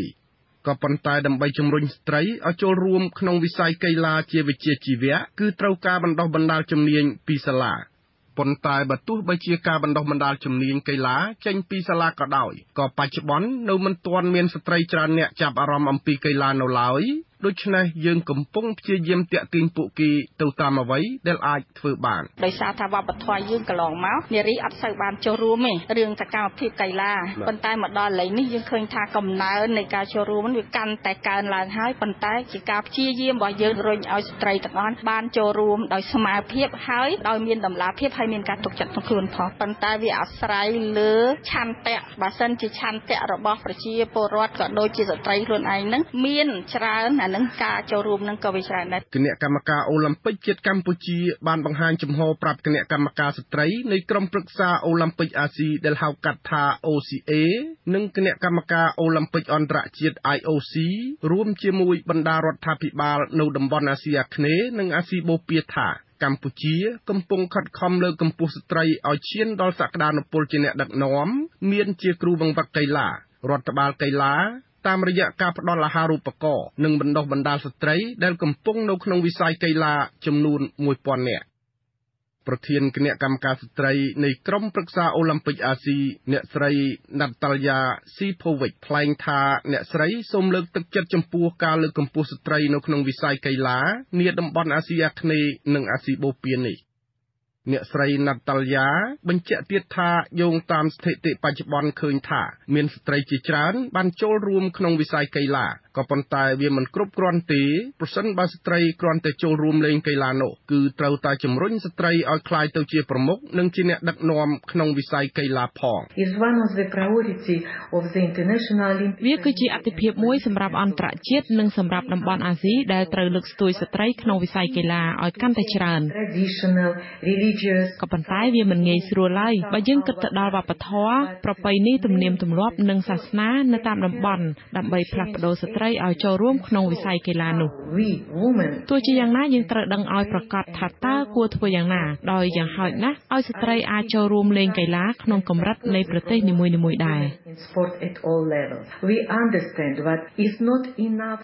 ក៏ប៉ុន្តែដើម្បីជំរុញស្ត្រីឲ្យចូលរួមក្នុងវិស័យកីឡាជាវិជ្ជាជីវៈគឺត្រូវការបណ្ដុះបណ្ដាលជំនាញពីសាលាប៉ុន្តែបើទោះបីជាការបណ្ដុះបណ្ដាលជំនាញកីឡាចេញពីសាលាក៏ដោយក៏បច្ចុប្បន្ននៅមិនទាន់មានស្ត្រីច្រើនអ្នកចាប់អារម្មណ៍អំពីកីឡានៅឡើយដូច្នេះយើងកំពុងព្យាយាមទាក់ទាញពួកគេទៅតាមអ្វីដែលអាចធ្វើបានដោយសារថាវប្បធម៌យើងកន្លងមកនារីអត់សូវបានចូលរួមទេរឿងសកម្មភាពកីឡាប៉ុន្តែមកដល់ឥឡូវនេះយើងឃើញថាកំណើននៃការចូលរួមវាកាន់តែកើនឡើងហើយប៉ុន្តែជាការព្យាយាមរបស់យើងរុញឲ្យស្ត្រីទាំងអស់បានចូលរួមដោយស្មើភាពហើយដោយមានតម្លាភាពហើយមានការទុកចិត្តក្នុងខ្លួនផងប៉ុន្តែវាអាស្រ័យលើឆន្ទៈបើសិនជាឆន្ទៈរបស់ប្រជាពលរដ្ឋក៏ដូចជាស្ត្រីខ្លួនឯងនឹងមានច្រើនអានឹងការចូលរួមនឹងក៏វាច្រើនដែរគណៈកម្មការអូឡាំពិកជាតិកម្ពុជាបានបង្ហាញជំហរប្រាប់គណៈកម្មការស្ត្រីនៃក្រុមប្រឹក្សាអូឡាំពិកអាស៊ីដែលហៅកាត់ថា OCA និងគណៈកម្មការអូឡាំពិកអន្តរជាតិ IOC រួមជាមួយបណ្ដារដ្ឋាភិបាលនៅតំបន់អាស៊ីអាគ្នេយ៍និងអាស៊ីបូព៌ាថាកម្ពុជាកំពុងខិតខំលើកកម្ពស់ស្ត្រីឲ្យឈានដល់សក្តានុពលជាអ្នកដឹកនាំមានជាគ្រូបង្វឹកកីឡារដ្ឋបាលកីឡាតាមរយៈការផ្ដល់អាហារូបករណ៍និងបណ្ដុះបណ្ដាលស្ត្រីដែលកំពុងនៅក្នុងវិស័យកីឡាចំនួន1000នាក់ប្រធានគណៈកម្មការស្ត្រីនៃក្រុមប្រឹក្សាអូឡាំពិកអាស៊ីអ្នកស្រីណាតាល់យ៉ាស៊ីផូវិចថ្លែងថាអ្នកស្រីសូមលើកទឹកចិត្តចំពោះការលើកកម្ពស់ស្ត្រីនៅក្នុងវិស័យកីឡានាតំបន់អាស៊ីអាគ្នេយ៍និងអាស៊ីបូព៌ានេះអ្នកស្រីណាតាល់យ៉ាបញ្ជាក់ទៀតថាយោងតាមស្ថិតិបច្ចុប្បន្នឃើញថាមានស្ត្រីជាច្រើនបានចូលរួមក្នុងវិស័យកីឡា ក៏ប៉ុន្តែវាមិនគ្រប់គ្រាន់ទេ ប្រសិនបើស្ត្រីគ្រាន់តែចូលរួមលេងកីឡានោះ គឺត្រូវតែជំរុញស្ត្រីឲ្យក្លាយទៅជាប្រមុខ និងជាអ្នកដឹកនាំក្នុងវិស័យកីឡាផង។ វាគឺជាអាទិភាពមួយសម្រាប់អន្តរជាតិ និងសម្រាប់តំបន់អាស៊ី ដែលត្រូវលើកស្ទួយស្ត្រីក្នុងវិស័យកីឡាឲ្យកាន់តែច្រើន ក៏ប៉ុន្តែវាមិនងាយស្រួលឡើយ បើយើងគិតទៅដល់វប្បធម៌ ប្រពៃណីទំនៀមទម្លាប់ និងសាសនានៅតាមតំបន់ ដើម្បីផ្លាស់ប្ដូរស្ត្រីឲ្យចូលរួមក្នុងវិស័យកីឡានោះ។ ទោះជាយ៉ាងណា យើងត្រូវដឹងឲ្យប្រាកដថាតើគួរធ្វើយ៉ាងណា ដោយយ៉ាងហោចណាស់ឲ្យស្ត្រីអាចចូលរួមលេងកីឡាក្នុងកម្រិតនៃប្រទេសនីមួយៗដែរ។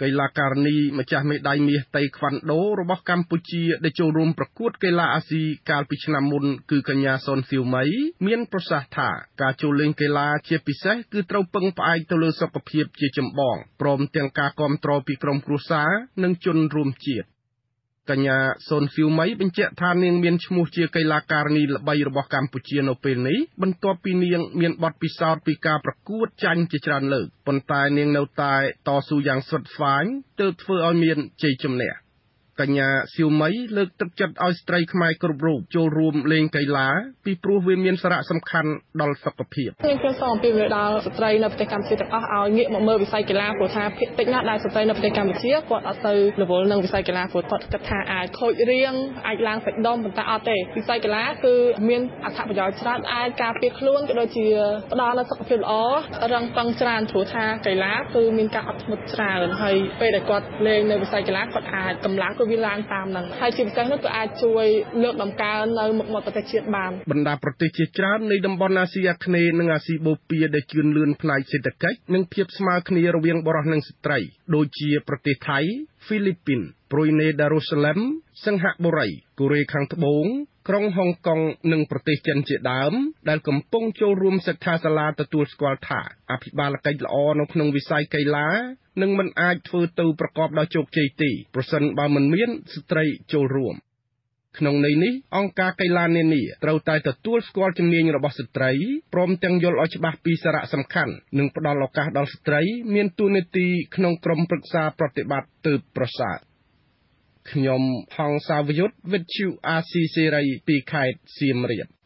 កីឡាការិនីម្ចាស់មេដាយមាសតៃក្វាន់ដូរបស់កម្ពុជា ដែលចូលរួមប្រកួតកីឡាអាស៊ីកាលពីឆ្នាំមុន គឺកញ្ញាសុនសៀវមី មានប្រសាសន៍ថា ការចូលលេងកីឡាជាពិសេស គឺត្រូវពឹងផ្អែកទៅលើសុខភាពជាចម្បង ព្រមទាំងការគាំទ្រពីក្រុមគ្រួសារ និងជនរួមជាតិ។ កញ្ញាសុនសៀវមីបញ្ជាក់ថា នាងមានឈ្មោះជាកីឡាការិនីល្បីរបស់កម្ពុជានៅពេលនេះ បន្ទាប់ពីនាងមានបទពិសោធន៍ពីការប្រកួតចាញ់ជាច្រើនលើក ប៉ុន្តែនាងនៅតែតស៊ូយ៉ាងស្វិតស្វាញ ទើបធ្វើឲ្យមានជ័យជំនះ។ កញ្ញាសៀវមីលើកទឹកចិត្តឲ្យស្ត្រីខ្មែរគ្រប់រូបចូលរួមលេងកីឡា ពីព្រោះវាមានសារៈសំខាន់ដល់សុខភាព។ ខ្ញុំសូមអំពាវនាវដល់ស្ត្រីនៅប្រទេសកម្ពុជាទាំងអស់ ឲ្យងាកមកមើលវិស័យកីឡា ព្រោះថាភាគតិចណាស់ដែលស្ត្រីនៅប្រទេសកម្ពុជាគាត់អត់សូវរវល់នឹងវិស័យកីឡា ព្រោះគាត់គិតថាអាចខូចរាង អាចឡើងសាច់ដុំ ប៉ុន្តែអត់ទេ វិស័យកីឡាគឺមានអត្ថប្រយោជន៍ច្រើន អាចការពារខ្លួន ក៏ដូចជាផ្ដល់នូវសុខភាពល្អ រឹងប៉ឹងច្រើន ព្រោះថាកីឡាគឺមានការអត់ធ្មត់ច្រើន ហើយពេលដែលគាត់លេងនៅវិស័យកីឡា គាត់អាចកម្លាំងក៏វាឡើងតាមហ្នឹង ហើយជាពិសេសនោះក៏អាចជួយលើកតម្កើងនៅមុខមាត់ប្រទេសជាតិបាន។ បណ្ដាប្រទេសជាច្រើននៃតំបន់អាស៊ីអាគ្នេយ៍ និងអាស៊ីបូព៌ា ដែលជឿនលឿនផ្នែកសេដ្ឋកិច្ច និងភាពស្មើគ្នារវាងបុរសនិងស្ត្រី ដូចជាប្រទេសថៃ ហ្វីលីពីន ប្រ៊ុយណេដារូសាឡឹម សិង្ហបុរី កូរ៉េខាងត្បូង ក្រុងហុងកុង និងប្រទេសចិនជាដើម ដែលកំពុងចូលរួមសិក្ខាសាលា ទទួលស្គាល់ថា អភិបាលកិច្ចល្អនៅក្នុងវិស័យកីឡា នឹងមិនអាចធ្វើទៅប្រកបដោយជោគជ័យទេ ប្រសិនបើមិនមានស្ត្រីចូលរួម។ ក្នុងន័យនេះ អង្គការកីឡានានាត្រូវតែទទួលស្គាល់ជំនាញរបស់ស្ត្រី ព្រមទាំងយល់ឲ្យច្បាស់ពីសារៈសំខាន់ និងផ្ដល់ឱកាសដល់ស្ត្រីមានតួនាទីក្នុងក្រុមប្រឹក្សាប្រតិបត្តិទើបប្រសើរ។ ខ្ញុំហង្សាវយុទ្ធ វិទ្យុអាស៊ីសេរី ពីខេត្តសៀមរាប។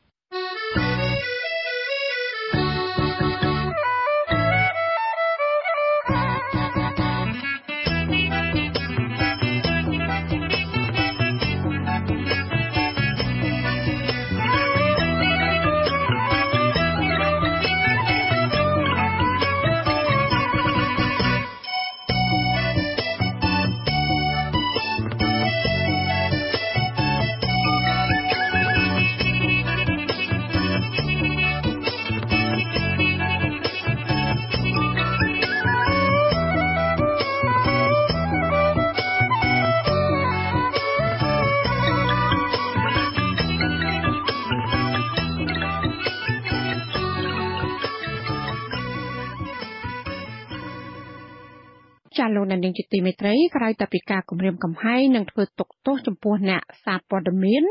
ចាលោកអ្នកនាងជាទីមេត្រី ក្រៅតែពីការគំរាមកំហែង និងធ្វើទុក្ខទោសចំពោះអ្នកសារព័ត៌មាន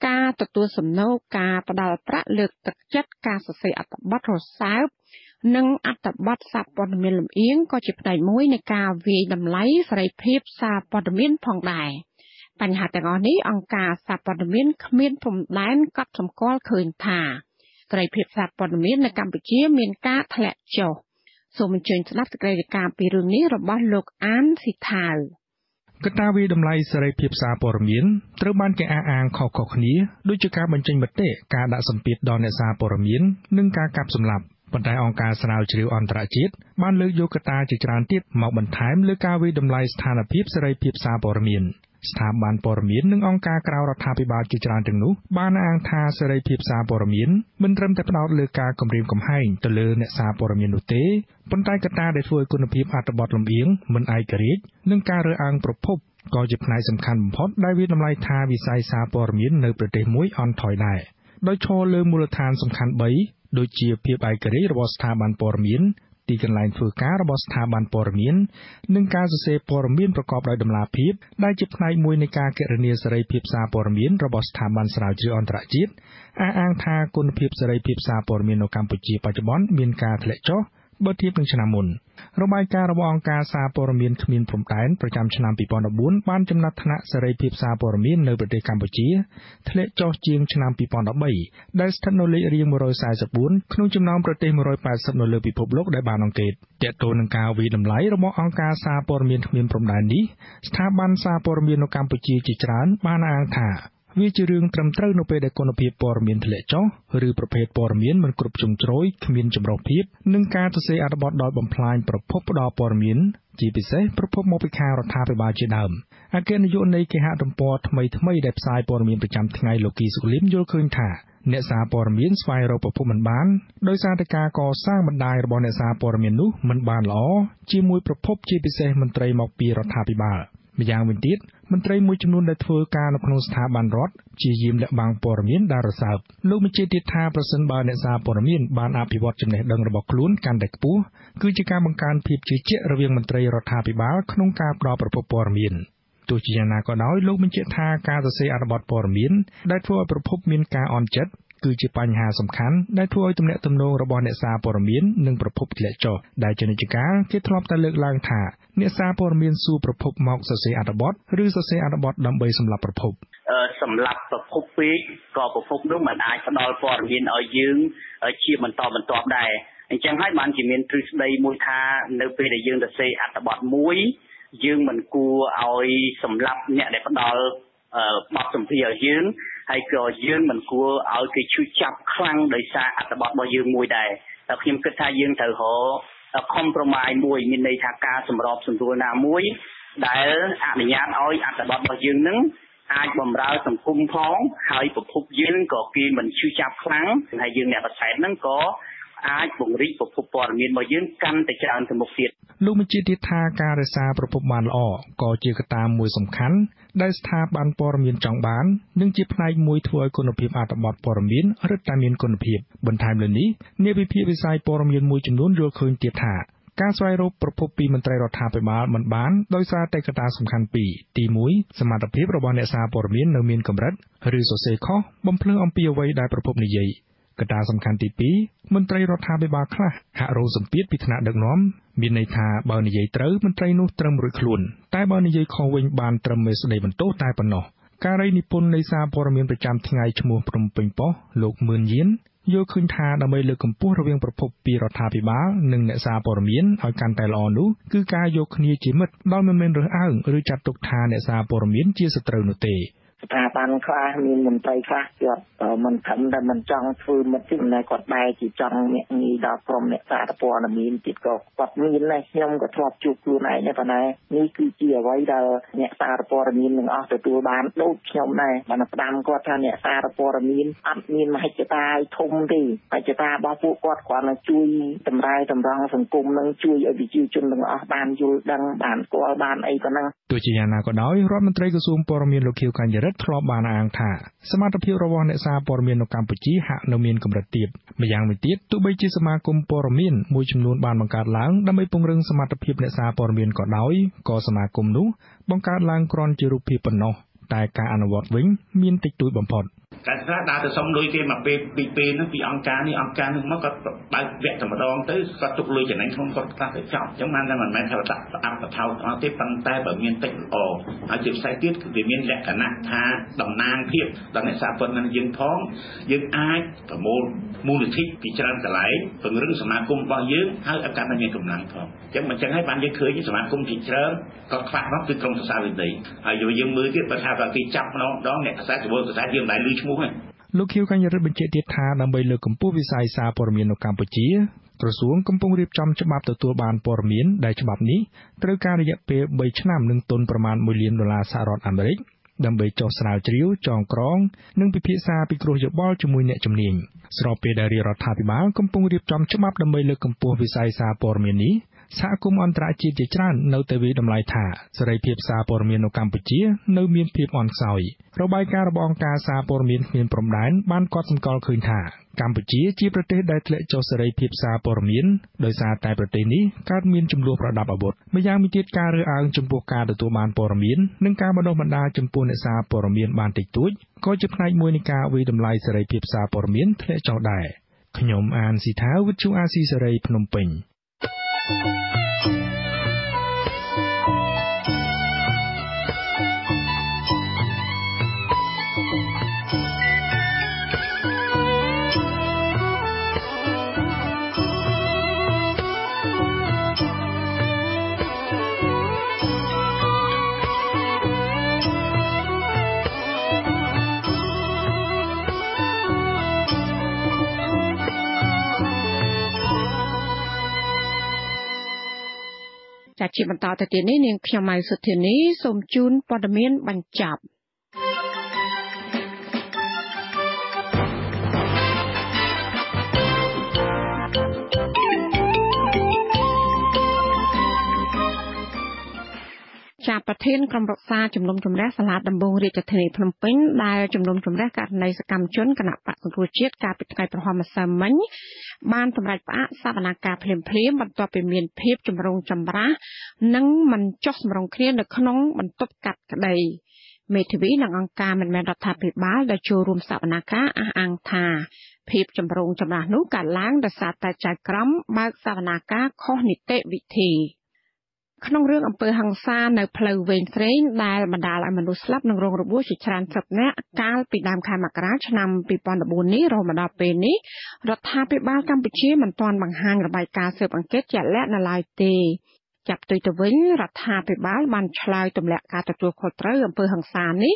ការទទួលសំណូក ការផ្ដល់ប្រាក់លើកទឹកចិត្ត ការសរសេរអត្ថបទរសើប និងអត្ថបទសារព័ត៌មានលំអៀង ក៏ជាផ្នែកមួយនៃការវាយតម្លៃសេរីភាពសារព័ត៌មានផងដែរ។ បញ្ហាទាំងអស់នេះ អង្គការសារព័ត៌មានគ្មានព្រំដែនកត់សម្គាល់ឃើញថា សេរីភាពសារព័ត៌មាននៅកម្ពុជាមានការធ្លាក់ចុះ។ សូមអញ្ជើញស្ដាប់សេចក្តីរាយការណ៍ពីរឿងនេះរបស់លោកអានស៊ីថាវ។ កត្តាវាយតម្លៃសេរីភាពសារព័ត៌មានត្រូវបានគេអះអាងខុសៗគ្នា ដូចជាការបញ្ចេញមតិ ការដាក់សម្ពាធដល់អ្នកសារព័ត៌មាន និងការកាប់សម្លាប់ ប៉ុន្តែអង្គការស្រាវជ្រាវអន្តរជាតិបានលើកយកកត្តាជាច្រើនទៀតមកបន្ថែមលើការវាយតម្លៃស្ថានភាពសេរីភាពសារព័ត៌មាន។ ស្ថាប័នព័ត៌មាននិងអង្គការក្រៅរដ្ឋាភិបាលជាច្រើនទាំងនោះបានអះអាងថា សេរីភាពសារព័ត៌មានមិនត្រឹមតែផ្ដោតលើការគំរាមកំហែងទៅលើអ្នកសារព័ត៌មាននោះទេ ប៉ុន្តែកត្តាដែលធ្វើឲ្យគុណភាពអត្ថបទលំអៀង មិនឯករាជ្យ និងការរើសអើងប្រភព ក៏ជាផ្នែកសំខាន់បំផុតដែលវាយតម្លៃថាវិស័យសារព័ត៌មាននៅប្រទេសមួយអន់ថយដែរ ដោយឈរលើមូលដ្ឋានសំខាន់3 ដូចជាភាពឯករាជ្យរបស់ស្ថាប័នព័ត៌មាន ទីកន្លែងធ្វើការរបស់ស្ថាប័នព័ត៌មាន និងការសរសេរព័ត៌មានប្រកបដោយតម្លាភាព ដែលជាផ្នែកមួយនៃការគណនាសេរីភាពសារព័ត៌មានរបស់ស្ថាប័នស្រាវជ្រាវអន្តរជាតិ អះអាងថាគុណភាពសេរីភាពសារព័ត៌មាននៅកម្ពុជាបច្ចុប្បន្នមានការធ្លាក់ចុះ បើធៀបនឹងឆ្នាំមុន។ របាយការណ៍របស់អង្គការសារព័ត៌មានគ្មានព្រំដែនប្រចាំឆ្នាំ2014បានចំណាត់ថ្នាក់សេរីភាពសារព័ត៌មាននៅប្រទេសកម្ពុជាធ្លាក់ចុះជាងឆ្នាំ2013ដែលស្ថិតនៅលេខរៀង144ក្នុងចំណោមប្រទេស180នៅលើពិភពលោកដែលបានអង្កេត។ ទាក់ទងនឹងការវាយតម្លៃរបស់អង្គការសារព័ត៌មានគ្មានព្រំដែននេះស្ថាប័នសារព័ត៌មាននៅកម្ពុជាជាច្រើនបានអះអាងថាវាជារឿងត្រឹមត្រូវនៅពេលដែលគុណភាពព័ត៌មានធ្លាក់ចុះឬប្រភេទព័ត៌មានមិនគ្រប់ជ្រុងជ្រោយគ្មានចម្រុះភាពនិងការសរសេរអត្ថបទដោយបំផ្លាញប្រភពផ្ដល់ព័ត៌មានជាពិសេសប្រភពមកពីខាងរដ្ឋាភិបាលជាដើម។ អគ្គនាយកនៃគេហទំព័រថ្មីៗដែលផ្សាយព័ត៌មានប្រចាំថ្ងៃលោកគីសុខលីមយល់ឃើញថាអ្នកសារព័ត៌មានស្វែងរកប្រភពមិនបានដោយសារតែការកសាងបណ្ដាញរបស់អ្នកសារព័ត៌មាននោះមិនបានល្អជាមួយប្រភពជាពិសេសមន្ត្រីមកពីរដ្ឋាភិបាល។ ម្យ៉ាងវិញទៀតមន្ត្រីមួយចំនួនដែលធ្វើការនៅក្នុងស្ថាប័នរដ្ឋព្យាយាមលាក់បាំងព័ត៌មានដែលរសើប។ លោកបញ្ជាក់ទៀតថាប្រសិនបើអ្នកសារព័ត៌មានបានអភិវឌ្ឍចំណេះដឹងរបស់ខ្លួនកាន់តែខ្ពស់គឺជាការបង្កើនភាពជឿជាក់រវាងមន្ត្រីរដ្ឋាភិបាលក្នុងការផ្ដល់ប្រភពព័ត៌មាន។ ទោះជាយ៉ាងណាក៏ដោយលោកបញ្ជាក់ថាការសរសេរអត្ថបទព័ត៌មានដែលធ្វើឲ្យប្រភពមានការអន់ចិត្តគឺជាបញ្ហាសំខាន់ដែលធ្វើឲ្យទំនាក់ទំនងរបស់អ្នកសារព័ត៌មាននិងប្រភពធ្លាក់ចុះដែលជានិច្ចកាលគេធ្លាប់តែលើកឡើងថាអ្នកសារព័ត៌មានសួរប្រភពមកសរសេរអត្ថបទឬសរសេរអត្ថបទដើម្បីសម្លាប់ប្រភពសម្លាប់ប្រភពពេកក៏ប្រភពនោះមិនអាចផ្ដល់ព័ត៌មានឲ្យយើងជាបន្តបន្ទាប់ដែរអញ្ចឹងហើយបានជាមានទ្រឹស្ដីមួយថានៅពេលដែលយើងសរសេរអត្ថបទមួយយើងមិនគួរឲ្យសម្លាប់អ្នកដែលផ្ដល់បទសម្ភាសន៍ឲ្យយើងហើយក៏យើងមិនគួរឲ្យគេឈឺចាប់ខ្លាំងដោយសារអត្ថបទរបស់យើងមួយដែរតែខ្ញុំគិតថាយើងត្រូវរក compromise មួយមានន័យថាការសម្របសម្រួលណាមួយដែលអនុញ្ញាតឲ្យអត្ថបទរបស់យើងនឹងអាចបំរើសង្គមផងហើយប្រភពយើងក៏គេមិនឈឺចាប់ខ្លាំងហើយយើងអ្នកបន្ថែមហ្នឹងក៏អាចពង្រីកប្រភពព័ត៌មានរបស់យើងកាន់តែច្រើនទៅមុខទៀត។ លោកបញ្ជាក់ទៀតថាការរក្សាប្រភពបានល្អក៏ជាកត្តាមួយសំខាន់ដែលស្ថាប័នព័ត៌មានចង់បាននិងជាផ្នែកមួយធ្វើឲ្យគុណភាពអត្ថបទព័ត៌មានរឹតតែមានគុណភាព។ បន្ថែមលើនេះអ្នកវិភាគវិស័យព័ត៌មានមួយចំនួនយល់ឃើញទៀតថាការស្វែងរកប្រភពពីមន្ត្រីរដ្ឋាភិបាលមិនបានដោយសារតែកត្តាសំខាន់ពីរទី1សមត្ថភាពរបស់អ្នកសារព័ត៌មាននៅមានកម្រិតឬសរសេរខុសបំភ្លឺអំពីអ្វីដែលប្រភពនិយាយកត្តាសំខាន់ទី2មន្ត្រីរដ្ឋាភិបាលខ្លះហាក់រងសម្ពាធពីថ្នាក់ដឹកនាំមានន័យថាបើនិយាយត្រូវមន្ត្រីនោះត្រឹមរួចខ្លួនតែបើនិយាយខុសវិញបានត្រឹមមេស្ដីបន្ទោសតែប៉ុណ្ណោះ។ ការីនិពន្ធនៃសារព័ត៌មានប្រចាំថ្ងៃឈ្មោះភ្នំពេញប៉ុស្តិ៍លោកមឿនយានយល់ឃើញថាដើម្បីលើកកម្ពស់រវាងប្រភពពីរដ្ឋាភិបាលនិងអ្នកសារព័ត៌មានឲ្យកាន់តែល្អនោះគឺការយកគ្នាជាមិត្តដោយមិនមែនរើសអើងឬចាត់ទុកថាអ្នកសារព័ត៌មានជាសត្រូវនោះទេ។ ស្ថាប័នខ្លះមានមន្ត្រីខ្លះគាត់មិនត្រឹមតែមិនចង់ធ្វើមិត្តទេតែគាត់បែរជាចង់អ្នកងាយដល់ក្រុមអ្នកសារព័ត៌មានទៀតក៏គាត់មានដែរខ្ញុំក៏ធ្លាប់ជួបខ្លួនឯងដែរប៉ុន្តែនេះគឺជាអ្វីដែលអ្នកសារព័ត៌មានទាំងអស់ទទួលបានដូចខ្ញុំដែរបានផ្ដាំគាត់ថាអ្នកសារព័ត៌មានអត់មានមហិច្ឆតាឲ្យធំទេមហិច្ឆតារបស់ពួកគាត់គ្រាន់តែជួយតម្រែតម្រង់សង្គមនិងជួយឲ្យប្រជាជនទាំងអស់បានយល់ដឹងបានស្គាល់បានអីប៉ុណ្ណឹង។ ទោះជាយ៉ាងណាក៏ដោយរដ្ឋមន្ត្រីក្រសួងព័ត៌មានលោកខៀវកញ្ញរិទ្ធធ្លាប់បានអះអាងថាសមត្ថភាពរបស់អ្នកសារព័ត៌មាននៅកម្ពុជាហាក់នៅមានកម្រិតទាបម្យ៉ាងវិញទៀតទោះបីជាសមាគមព័ត៌មានមួយចំនួនបានបង្កើតឡើងដើម្បីពង្រឹងសមត្ថភាពអ្នកសារព័ត៌មានក៏ដោយក៏សមាគមនោះបង្កើតឡើងគ្រាន់ជារូបភាពប៉ុណ្ណោះតែការអនុវត្តវិញមានតិចតួចបំផុត។ តែខ្លះដើរទៅសុំលុយគេមកពេលពីពេលហ្នឹងពីអង្គការនេះអង្គការនោះមកគាត់បើកវគ្គតែម្ដងទៅគាត់ទុកលុយចំណេញក្នុងគាត់ខ្លះទៅចប់អញ្ចឹងបានតែមិនមែនថាដាក់អាប់បថោកអត់ទេប៉ុន្តែបើមានតិចល្អហើយជាពិសេសទៀតគឺវាមានលក្ខណៈថាតំណាងភាពដល់អ្នកសារព័ត៌មានយើងផងយើងអាចប្រមូលមូលនិធិពីច្រើនកន្លែងពង្រឹងសមាគមរបស់យើងហើយឲ្យកាន់តែមានកម្លាំងផងអញ្ចឹងមិនចឹងហើយបានយើងឃើញសមាគមជាច្រើនក៏ខ្វះនោះគឺក្រុមសរសើរវិន័យហើយយើងមើលទៀតបើថាបើគេចាប់ម្ដងម្ដងអ្នកកសែតជាមួយកសែតយើងមិនដែលឮឈ្មោះទេ។ លោកខៀវកញ្ញរិទ្ធបញ្ជាក់ទៀតថាដើម្បីលើកកម្ពស់វិស័យសារព័ត៌មាននៅកម្ពុជាក្រសួងកំពុងរៀបចំច្បាប់ទទួលបានព័ត៌មានដែលច្បាប់នេះត្រូវការរយៈពេល3ឆ្នាំនិងទុនប្រមាណ1លានដុល្លារសហរដ្ឋអាមេរិកដើម្បីចុះស្រាវជ្រាវចងក្រងនិងពិភាក្សាពិគ្រោះយោបល់ជាមួយអ្នកជំនាញស្របពេលដែលរាជរដ្ឋាភិបាលកំពុងរៀបចំច្បាប់ដើម្បីលើកកម្ពស់វិស័យសារព័ត៌មាននេះសហគមន៍អន្តរជាតិជាច្រើននៅតែវាយតម្លៃថាសេរីភាពសារព័ត៌មាននៅកម្ពុជានៅមានភាពអន់ខ្សោយរបាយការណ៍របស់អង្គការសារព័ត៌មានគ្មានព្រំដែនបានកត់សម្គាល់ឃើញថាកម្ពុជាជាប្រទេសដែលធ្លាក់ចុះសេរីភាពសារព័ត៌មានដោយសារតែប្រទេសនេះកើតមានជម្លោះប្រដាប់អាវុធម្យ៉ាងវិញទៀតការរើសអើងចំពោះការទទួលបានព័ត៌មាននិងការបណ្ដុះបណ្ដាលចំពោះអ្នកសារព័ត៌មានបានតិចតួចក៏ជាផ្នែកមួយនៃការវាយតម្លៃសេរីភាពសារព័ត៌មានធ្លាក់ចុះដែរខ្ញុំអានស៊ីថាវិទ្យុអាស៊ីសេរីភ្នំពេញ។ ជាបន្តទៅទៀតនេះនាងខ្ញុំម៉ៅសុធានីសូមជូនព័ត៌មានបញ្ចប់ចាប្រធានក្រុមប្រឹក្សាជំនុំជម្រះសាលាដំបងរាជធានីភ្នំពេញដែលជំនុំជម្រះករណីសកម្មជនគណបក្សសង្គ្រោះជាតិកាលពីថ្ងៃព្រហស្បតិ៍ម្សិលមិញបានសម្រេចផ្អាកសវនាការភ្លាមៗបន្ទាប់ពីមានភាពចម្រូងចម្រាសនិងមិនចុះសម្រុងគ្នានៅក្នុងបន្ទប់កាត់ក្តីមេធាវីនិងអង្គការមិនមែនរដ្ឋាភិបាលដែលចូលរួមសវនាការអះអាងថាភាពចម្រូងចម្រាសនោះកើតឡើងដោយសារតែចៅក្រមបើកសវនាការខុសនីតិវិធីក្នុងរឿងអំពើហិង្សានៅផ្លូវវែងស្រេងដែលបណ្ដាលឲ្យមនុស្សស្លាប់និងរងរបួសជាច្រើនសិបនាក់កាលពីដើមខែមករាឆ្នាំ2014នេះរហូតមកដល់ពេលនេះរដ្ឋាភិបាលកម្ពុជាមិនទាន់បង្ហាញរបាយការណ៍ស៊ើបអង្កេតជាក់លាក់នៅឡើយទេចាប់ផ្ទុយទៅវិញរដ្ឋាភិបាលបានឆ្លើយទម្លាក់ការទទួលខុសត្រូវអំពើហិង្សានេះ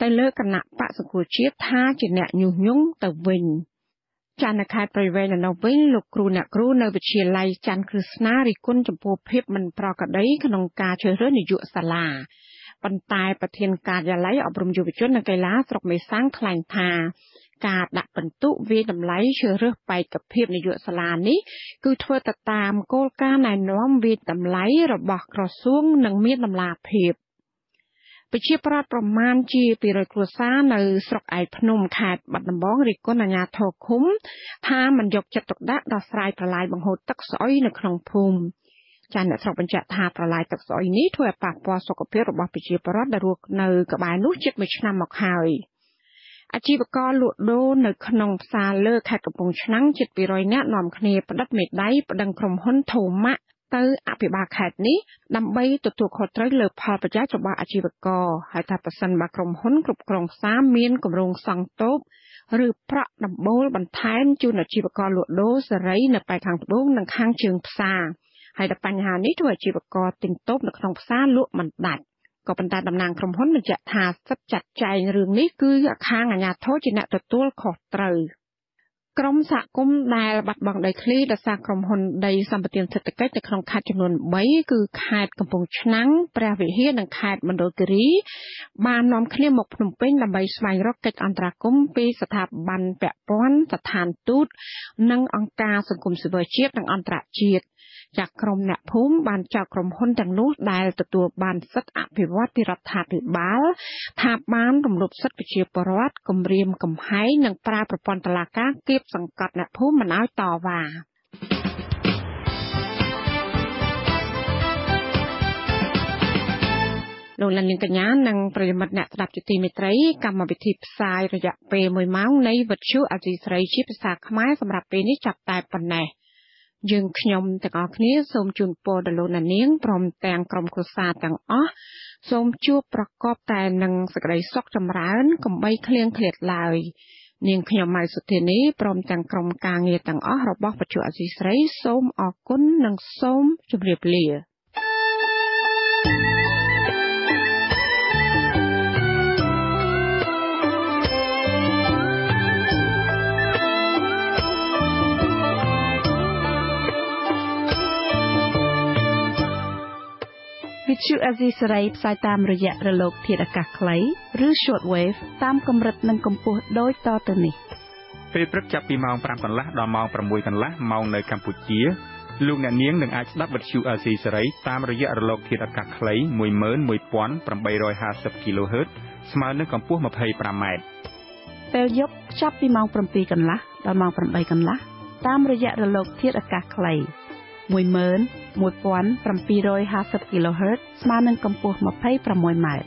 ទៅលើគណបក្សសង្គ្រោះជាតិថាជាអ្នកញុះញង់ទៅវិញចានៅខេត្តព្រៃវែងឯណោះវិញលោកគ្រូអ្នកគ្រូនៅវិទ្យាល័យច័ន្ទគ្រឹស្នារិះគន់ចំពោះភាពមិនប្រក្រតីក្នុងការជ្រើសរើសនាយកសាលាប៉ុន្តែប្រធានការិយាល័យអប់រំយុវជននិងកីឡាស្រុកមេសាងថ្លែងថាការដាក់ពិន្ទុវាយតម្លៃជ្រើសរើសបេក្ខភាពនាយកសាលានេះគឺធ្វើទៅតាមគោលការណ៍ណែនាំវាយតម្លៃរបស់ក្រសួងនិងមានតម្លាភាពប្រជាប្រដ្ឋប្រមាណជា200គ្រួសារនៅស្រុកឯកភ្នំខេត្តបាត់ដំបងរិះគន់អាជ្ញាធរឃុំថាមិនយកចិត្តទុកដាក់ដោះស្រាយប្រឡាយបង្ហូរទឹកស្អុយនៅក្នុងភូមិចាអ្នកស្រុកបញ្ជាក់ថាប្រឡាយទឹកស្អុយនេះធ្វើឲ្យប៉ះពាល់សុខភាពរបស់ប្រជាពលរដ្ឋដែលរស់នៅក្បែរនោះជិត1ឆ្នាំមកហើយអាជីវករលក់ដូរនៅក្នុងផ្សារលើខេត្តកំពង់ឆ្នាំងជិត200នាក់នាំគ្នាផ្ដិតមេដៃប្តឹងក្រុមហ៊ុនថូម៉ាក់ទៅអភិបាលខេត្តនេះដើម្បីទទួលខុសត្រូវលើផលប្រយោជន៍របស់អាជីវករហើយថាប្រសិនបើក្រុមហ៊ុនគ្រប់គ្រងផ្សារមានគម្រោងសង់តូបឬប្រក់ដំបូលបន្ថែមជូនអាជីវករលក់ដូរសេរីនៅប៉ែកខាងត្បូងនិងខាងជើងផ្សារហើយដល់បញ្ហានេះធ្វើអាជីវករទិញតូបនៅក្នុងផ្សារលក់មិនដាច់ក៏ប៉ុន្តែតំណាងក្រុមហ៊ុនបញ្ជាក់ថាសិទ្ធិចាត់ចែងរឿងនេះគឺខាងអាជ្ញាធរជាអ្នកទទួលខុសត្រូវក្រុមសហគមន៍ដែលបាត់បង់ដីធ្លីដោយសារក្រុមហ៊ុនដីសម្បត្តិសេដ្ឋកិច្ចនៅក្នុងខេត្តចំនួន3គឺខេត្តកំពង់ឆ្នាំងព្រះវិហារនិងខេត្តមណ្ឌលគិរីបាននាំគ្នាមកភ្នំពេញដើម្បីស្វែងរកកិច្ចអន្តរាគមន៍ពីស្ថាប័នពាក់ព័ន្ធស្ថានទូតនិងអង្គការសង្គមស៊ីវិលជាតិនិងអន្តរជាតិចាក់ក្រុមអ្នកភូមិបានចោទក្រុមហ៊ុនទាំងនោះដែលទទួលបានសិទ្ធិអភិវឌ្ឍពីរដ្ឋាភិបាលថាបានរំលោភសិទ្ធិប្រជាពលរដ្ឋគំរាមកំហែងនិងប្រើប្រព័ន្ធតុលាការគាបសង្កត់អ្នកភូមិមិនឲ្យតវ៉ាលោកលានកញ្ញានិងប្រិយមិត្តអ្នកស្ដាប់ជាទីមេត្រីកម្មវិធីផ្សាយរយៈពេល1ម៉ោងនៃវិទ្យុអាស៊ីសេរីជាភាសាខ្មែរសម្រាប់ពេលនេះចាប់តែប៉ុណ្ណេះយើងខ្ញុំទាំងអស់គ្នាសូមជូនពរដល់លោកអ្នកនាងព្រមទាំងក្រុមគ្រួសារទាំងអស់សូមជួបប្រកបតែនឹងសេចក្តីសុខចម្រើនកុំបីឃ្លៀងឃ្លាតឡើយនាងខ្ញុំម៉ៅសុធានីព្រមទាំងក្រុមការងារទាំងអស់របស់វិទ្យុអាស៊ីសេរីសូមអរគុណនិងសូមជម្រាបលាវិទ្យុអាស៊ីសេរីផ្សាយតាមរយៈរលកធាតុអាកាសខ្លីឬ Shortwave តាមកម្រិតនិងកម្ពស់ដូចតទៅនេះពេលព្រឹកចាប់ពីម៉ោង5កន្លះដល់ម៉ោង6កន្លះម៉ោងនៅកម្ពុជាលោកអ្នកនាងនឹងអាចស្ដាប់វិទ្យុអាស៊ីសេរីតាមរយៈរលកធាតុអាកាសខ្លី 11850 kHz ស្មើនឹងកម្ពស់ 25 ម៉ែត្រពេលយប់ចាប់ពីម៉ោង7កន្លះដល់ម៉ោង8កន្លះតាមរយៈរលកធាតុអាកាសខ្លី11750 kHz ស្មើនឹងកម្ពស់26ម៉ែត្រ